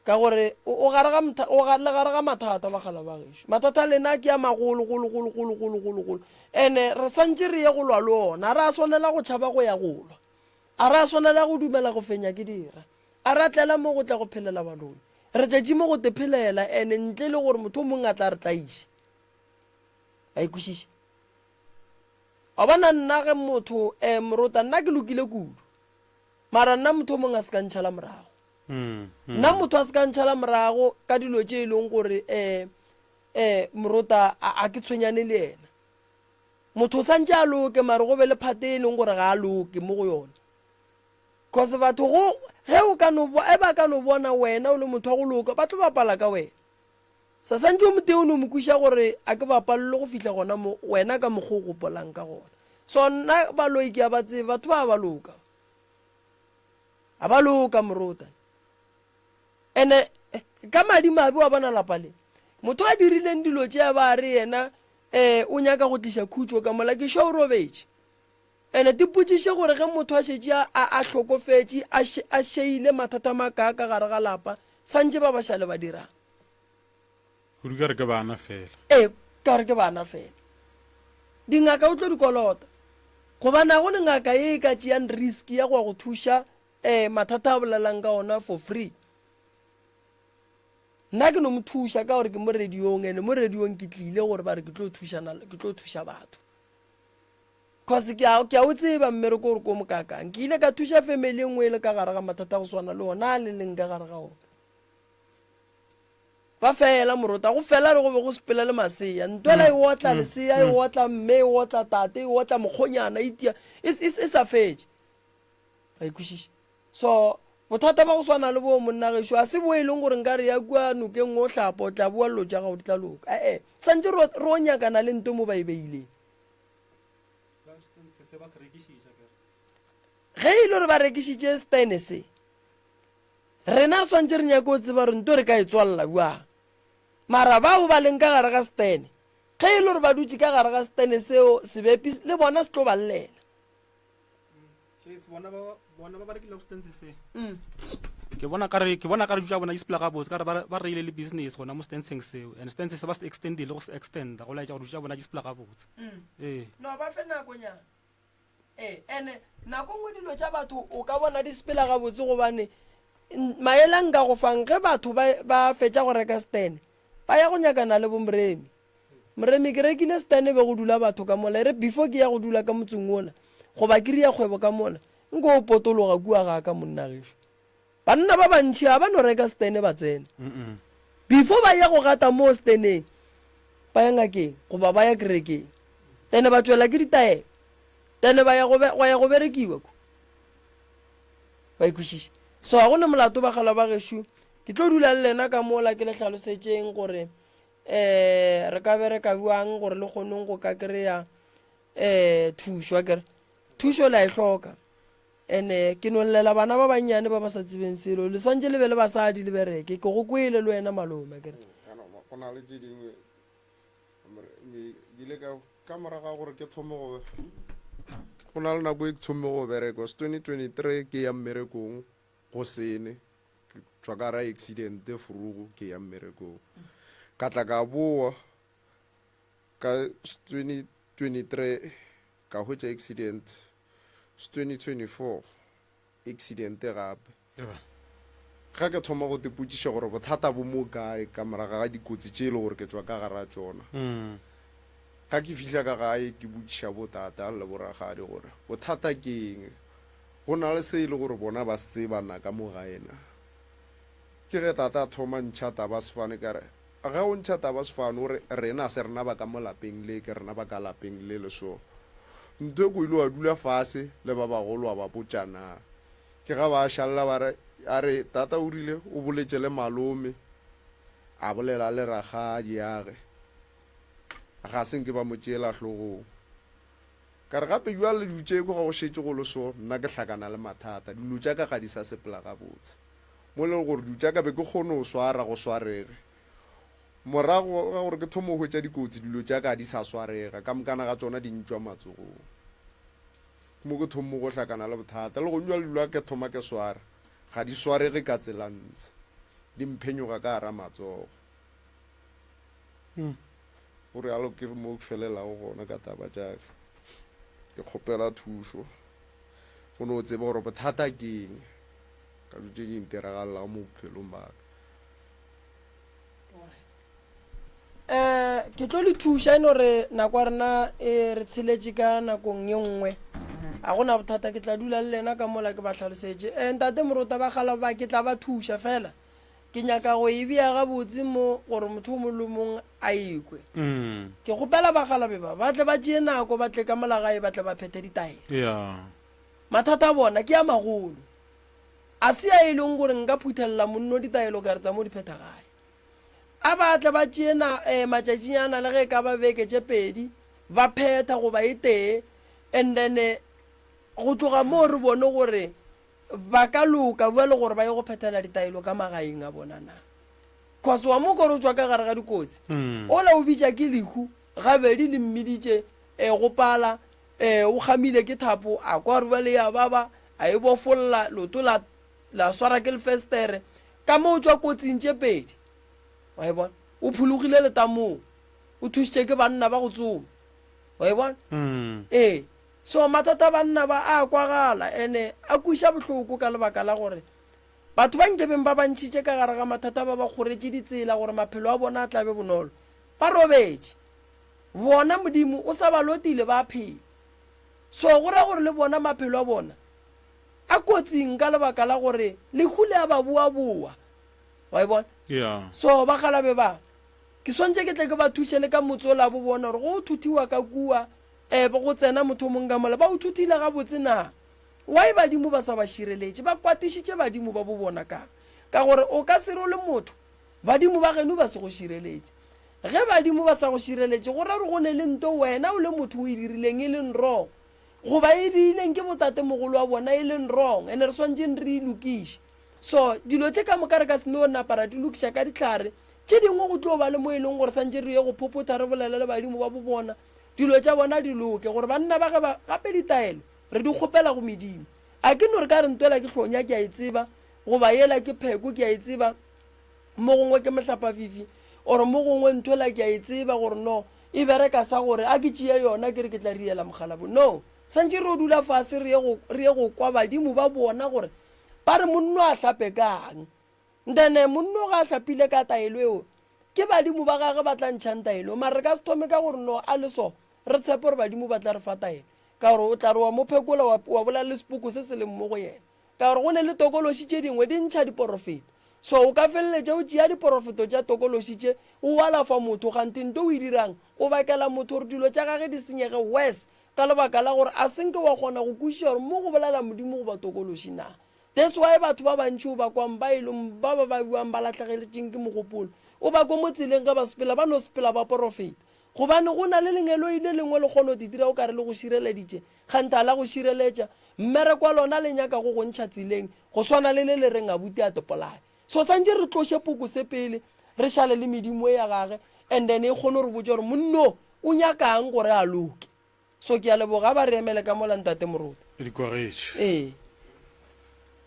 ka gore o gare ga o le gare ga mathata bagala ba gešo mathata a lena ke a magolo golo golo golo golo golo golo ene re santse re ye go lwa le ona a re a swanela go tšhaba go ya go lwa a re a swanela go dumela go fenya ke dira a re a tlela mo go tla go phelela baloi re tletše mo go te phelela ene ntle le gore motho o mongwe a tla re tlaiše a ikwešiše wa bona nna ge motho um morota nna ke lokile kudu mara nna motho o mongwe a se ka ntšhala morago mm, mm. nna motho a se ka ntšhala morago ka dilo tše e leng gore um um morota a ke tshwenyane le yena motho o santse a loke mare go be le phate e leng gore ga a loke mo go yone cause batho go ge o ka no e ba ka no bona wena o le motho wa go loka ba tlo bapala ka wena Sa santše o motee o no mo kwiša gore a ke bapalelwe go fihla gona mo wena ka mokgwa o gopolang ka gona. So nna baloi ke a ba tseba, batho ba ba loka. A ba loka morota. Ene eh, ka madi mabe wa bona lapa le. Motho a dirileng dilo tše a ba re yena eh o nyaka go tliša khutšo ka mola ke sho o robetše. Ene te potšiše gore ge motho a šetše a a hlokofetše a šeile mathata makaa ka gare ga lapa santše ba ba šale ba dirang. Kudu ka re ke bana fela. Ee, ka re ke bana fela. Dingaka o tlo di kolota. Gobane ga go ne ngaka ye e ka tšeang risk ya go ya go thuša um mathata a bolelang ka ona for free. Nna ke no mo thuša ka gore ke mo radiong ene mo radiong ke tlile gore ba re ke tlo thušana ke tlo thuša batho. Cause ke a ke a o tseba mmereko gore ko mokakang. Ke ile ka thuša family e nngwe e le ka gare ga mathata go swana le ona a le leng ka gare ga ona. Ba fela morota go fela re go be go sepela le masea ntwela e mm. otla mm. lesea e mm. otla mme e otla tate e otla mokgonyana e tia e, e, e sa fetše ga e kwešiše so bothata ba go swana le bo monna gešo a se bo e leng gore nka re ya kua nokeng o hlapa o tla boa llo tša gago di tla loka ee santse re o nyakana le nto mo ba e beileng ge e le gore ba rekišitše stene se Rena re swantše re nyake go tseba gore nto re ka e tswalela bjang. Mara bao ba leng ka gare ga setene, ge e le gore ba dutše ka gare ga setene seo sebepi le bona se tlo ba llela. Bona ba bona ba ba rekilego stense se mm. ke bona kare ke bona kare tša bona di sepela gabotse kare ba reile le business gona mo stenseng seo and stense se ba se extendile go se extenda go laetša gore tša bona di sepela gabotse mm. ee no ba fe nakonyana Ee, ene nako nngwe dilo tša batho o ka bona di sepela gabotse gobane maele a nka go fang ge batho ba, ba fetša go reka stene ba ya go nyakana le bomoremi. Moremi ke rekile stene be go dula batho ka mola e re before ke ya go dula ka motseng wola goba ke ria kgwebo ka mola nko o potologa kua ga ka monna gešo. Banna ba bantši ga ba no reka stene ba tsena. Before ba ya go gata moo steneng, ba ya ngakeng goba ba ya kerekeng. Then ba tšwela ke ditaelo. Then ba ya go go ya go berekiwa ku. Ba ikwešiša. So ga go ne molato bagala ba gešo. Ke tlo dula le lena ka mola ke le hlalosetšeng gore eh re ka bereka bjang gore le kgoneng go ka kry-a eh thušo akere. Thušo le a e hloka. Ene ke no llela bana ba bannyane ba ba sa tsebeng selo. Le swantše le be le basadi le bereke. Ke go kwele le wena malome akere. Go na le tše dingwe ke ile ka ka morago ga gore ke thome go go na le nako e ke thome go bereka was 2023 ke ya mmerekong go sene ke tšwa ka ra accident frugo ke ya mmerekong ka tla ka boa ka 20. 2023 ka hwetša accident, 2024 accident gape. Ga ke thoma go tepotšiša gore bothata bo mo kae ka morago ga dikotsi tše e le gore ke tšwa ka gara tšona. Ga ke fihla ka gae ke botšiša bo tata le bo rakgadi gore bothata ke eng, go na le se e le gore bona ba se tseba na ka mo gae na. Ke ge tata a thoma ntšha taba sefane ka re ge o ntšha taba sefane o re rena se rena ba ka mo lapeng le ke rena ba ka lapeng le le so. Ntho e ko ile wa dula fase le ba bagolo wa ba botša na. Ke ga ba šalela ba re, a re, Tata o rile o boletše le malome, a bolela le rakgadiage. Ga se nke ba mo tšeela hlogong. Ka re, Gape bjale dilo tše kwa ga go šetše go le so, nna ke hlakana le mathata. Dilo tša ka ga di sa sepela gabotse. Mo e lego gore dilo tša ka be ke kgone go swara, go swarege. Morago ga gore ke thome go hwetša dikotsi, dilo tša ka ga di sa swarega. Ka mokana ga tšona di ntšwa matsogong. Ke mo ke thommo go hlakana le bothata. Le gong bjale dilo ga ke thoma ke swara, ga di swarege ka tsela ntshe. Di mphenyoga ka gara matsogo. Go realo ke mo ke felelago gona ka taba tša ka. Ke kgopela thušo go no tseba gore bothata ke eng ka dilo tše di ntiragalellago mo bophelong ba ka. Um ke tlo le thuša e no re nako ya rena e re tsheletše ka nakong ye nngwe ga gona bothata ke tla dula le lena ka mola ke ba hlalosetše um ntate morota ba gala ba ke tla ba thuša fela ke nyaka go e bea gabotse mo gore motho o mongwe le mongwe a ikwe mm. ke kgopela bagalabe ba ba tle ba tšee nako ba tle ka mola gae ba tle ba phethe ditaelo yeah. mathata a bona ke a magolo a se a e leng gore nka phuthelela monno ditaelo ka re tsa mo di phetha gae A ba tle ba tšee na, eh, matšatšinyana le ge e ka ba beke tše pedi, ba phetha goba e tee, and then eh, go tloga moo re bone gore ba ka loka bjale gore ba ye go phethela ditaelo ka magaeng a bona na. Cause wa mo kore o tšwa ka gare ga dikotsi, ola o bitša ke lehu, gabedi le mmiditše eh, go pala, eh, o kgamile ke thapo, a kwa gore bjale ya baba, a e bofolla, leoto la la swara ke lefestere ka mo o tšwa kotsing tše pedi wa e bona o phologile letamong o thušitše ke banna ba go tsoma wa e bona mm. ee so mathata a banna ba a kwagala ene a kwiša bohloko ka lebaka la gore batho ba nkebeng ba bantšhitše ka gare ga mathata ba ba kgoretše ditsela gore maphelo a bona a tlabe bonolo ba robetše bona modimo o sa ba lotile ba phela so go ra gore le bona maphelo a bona a kotsing ka lebaka la gore lehu le a ba boaboa wa e bona yeah. so bagalabe ba ke swantše ke tle ke ba thuše le ka motse o la bo bona gore go thuthiwa ka kua um go tsena motho o mongwe ka mola ba o thuthile gabotse na why badimo ba sa ba šireletše ba kwatišitše badimo ba bo bona ka ka gore o ka se re o le motho badimo ba geno ba se go šireletše ge badimo ba sa go šireletše go ra gore go ne le nto wena o le motho o e dirileng e leng wrong goba e diileng ke botatemogolo wa bona e leng wrong ene re swanetšeng re e lokiše so dilo tše ka moka re ka se no napa ra di lokiša ka dihlare tše dingwe go tlo ba le mo e leng gore santše re ye go phophotha re bolele le badimo ba bo bona dilo tša bona di loke gore banna ba ge ba gape ditaelo re di kgopela go medimo a ke no re ka re ntwela ke hlonya ke a e tseba goba yela ke pheko ke a e tseba mo gongwe ke mohlapafifi or mo gongwe ntwela ke a e tseba gore no e bereka sa gore a ke tšee yona ke re ke tla riela mokgalabo no santše re o dula fase re ye go kwa badimo ba bona gore ba re monno a hlape kang then monno ga a hlapile ka taelo eo ke badimo ba gage ba tla ntšhang taelo mare re ka se thome ka gore no a le so re tshepe gore badimo ba tla re fa taelo ka gore o tla re wa mo phekola wa bolela le sepoko se se leng mo go yena Ka gore go ne le tokološi tše dingwe di ntšha diporofeto. So o ka feleletša o tšea diporofeto tša tokološi tše o alafa motho kganthe nto o e dirang o bakela motho gore dilo tša gage di senyege worse ka lebaka la gore a senke wa kgona go kwešiša gore mo go bolela Modimo goba tokološi na. That's why batho ba bantši o ba kwang ba e leng ba ba ba buang ba lahlegeletšeng ke mogopolo o ba kwe mo tseleng ge ba sepela ba no sepela ba porofeta gobane go na le lengeloi le lengwe le kgona go te dira o kare le go šireleditše Kganthe a la go šireletša. Mmereko wa lona le nyaka go go ntšha tseleng, go swana le le le reng abuti a tepolaye. So santše re tloše poko se pele, re šale le medimo e ya gage, and then e kgone go re botša gore monno o nyakang gore a loke. So ke a leboga, a ba re emele ka mola Ntate Moruti. Di kwagetše. Ee.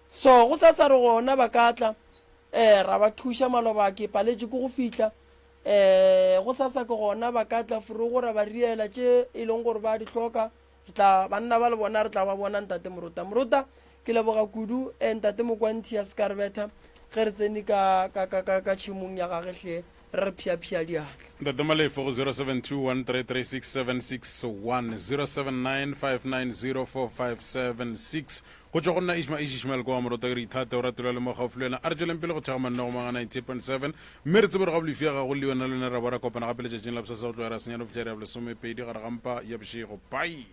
So go sasa re gona ba ka tla, eh, ra ba thuša maloba ke paletše ke go fihla. Um gosasa ke gona ba ka tla forogo ra ba riela tše e leng gore ba di hloka. Re tla, banna ba le bona re tla ba bona Ntate Morota. Morota, ke leboga kudu eh, Ntate Mokwanthi a se ka re betha ge re tsene ka, ka, ka, ka, ka tšhemong ya gage hle re re phiaphia diatla. Ntate Malefo go 0721336761, 0795904576. Go tšwa go nna Ishma Ish Ishmael kwa Morota ke re ithate o ratelwa le mo gaufi le wena. A re tšweleng pele go thekga mananeo go Manga 98.7 mme re tsebe gore ga bolefi ya gago le yona le wena ra bo ra kopana gape letšatšing la bosasa go tloga ira senyane go fihla ira ya bolesomepedi gare ga mpa ya bošego. Bye.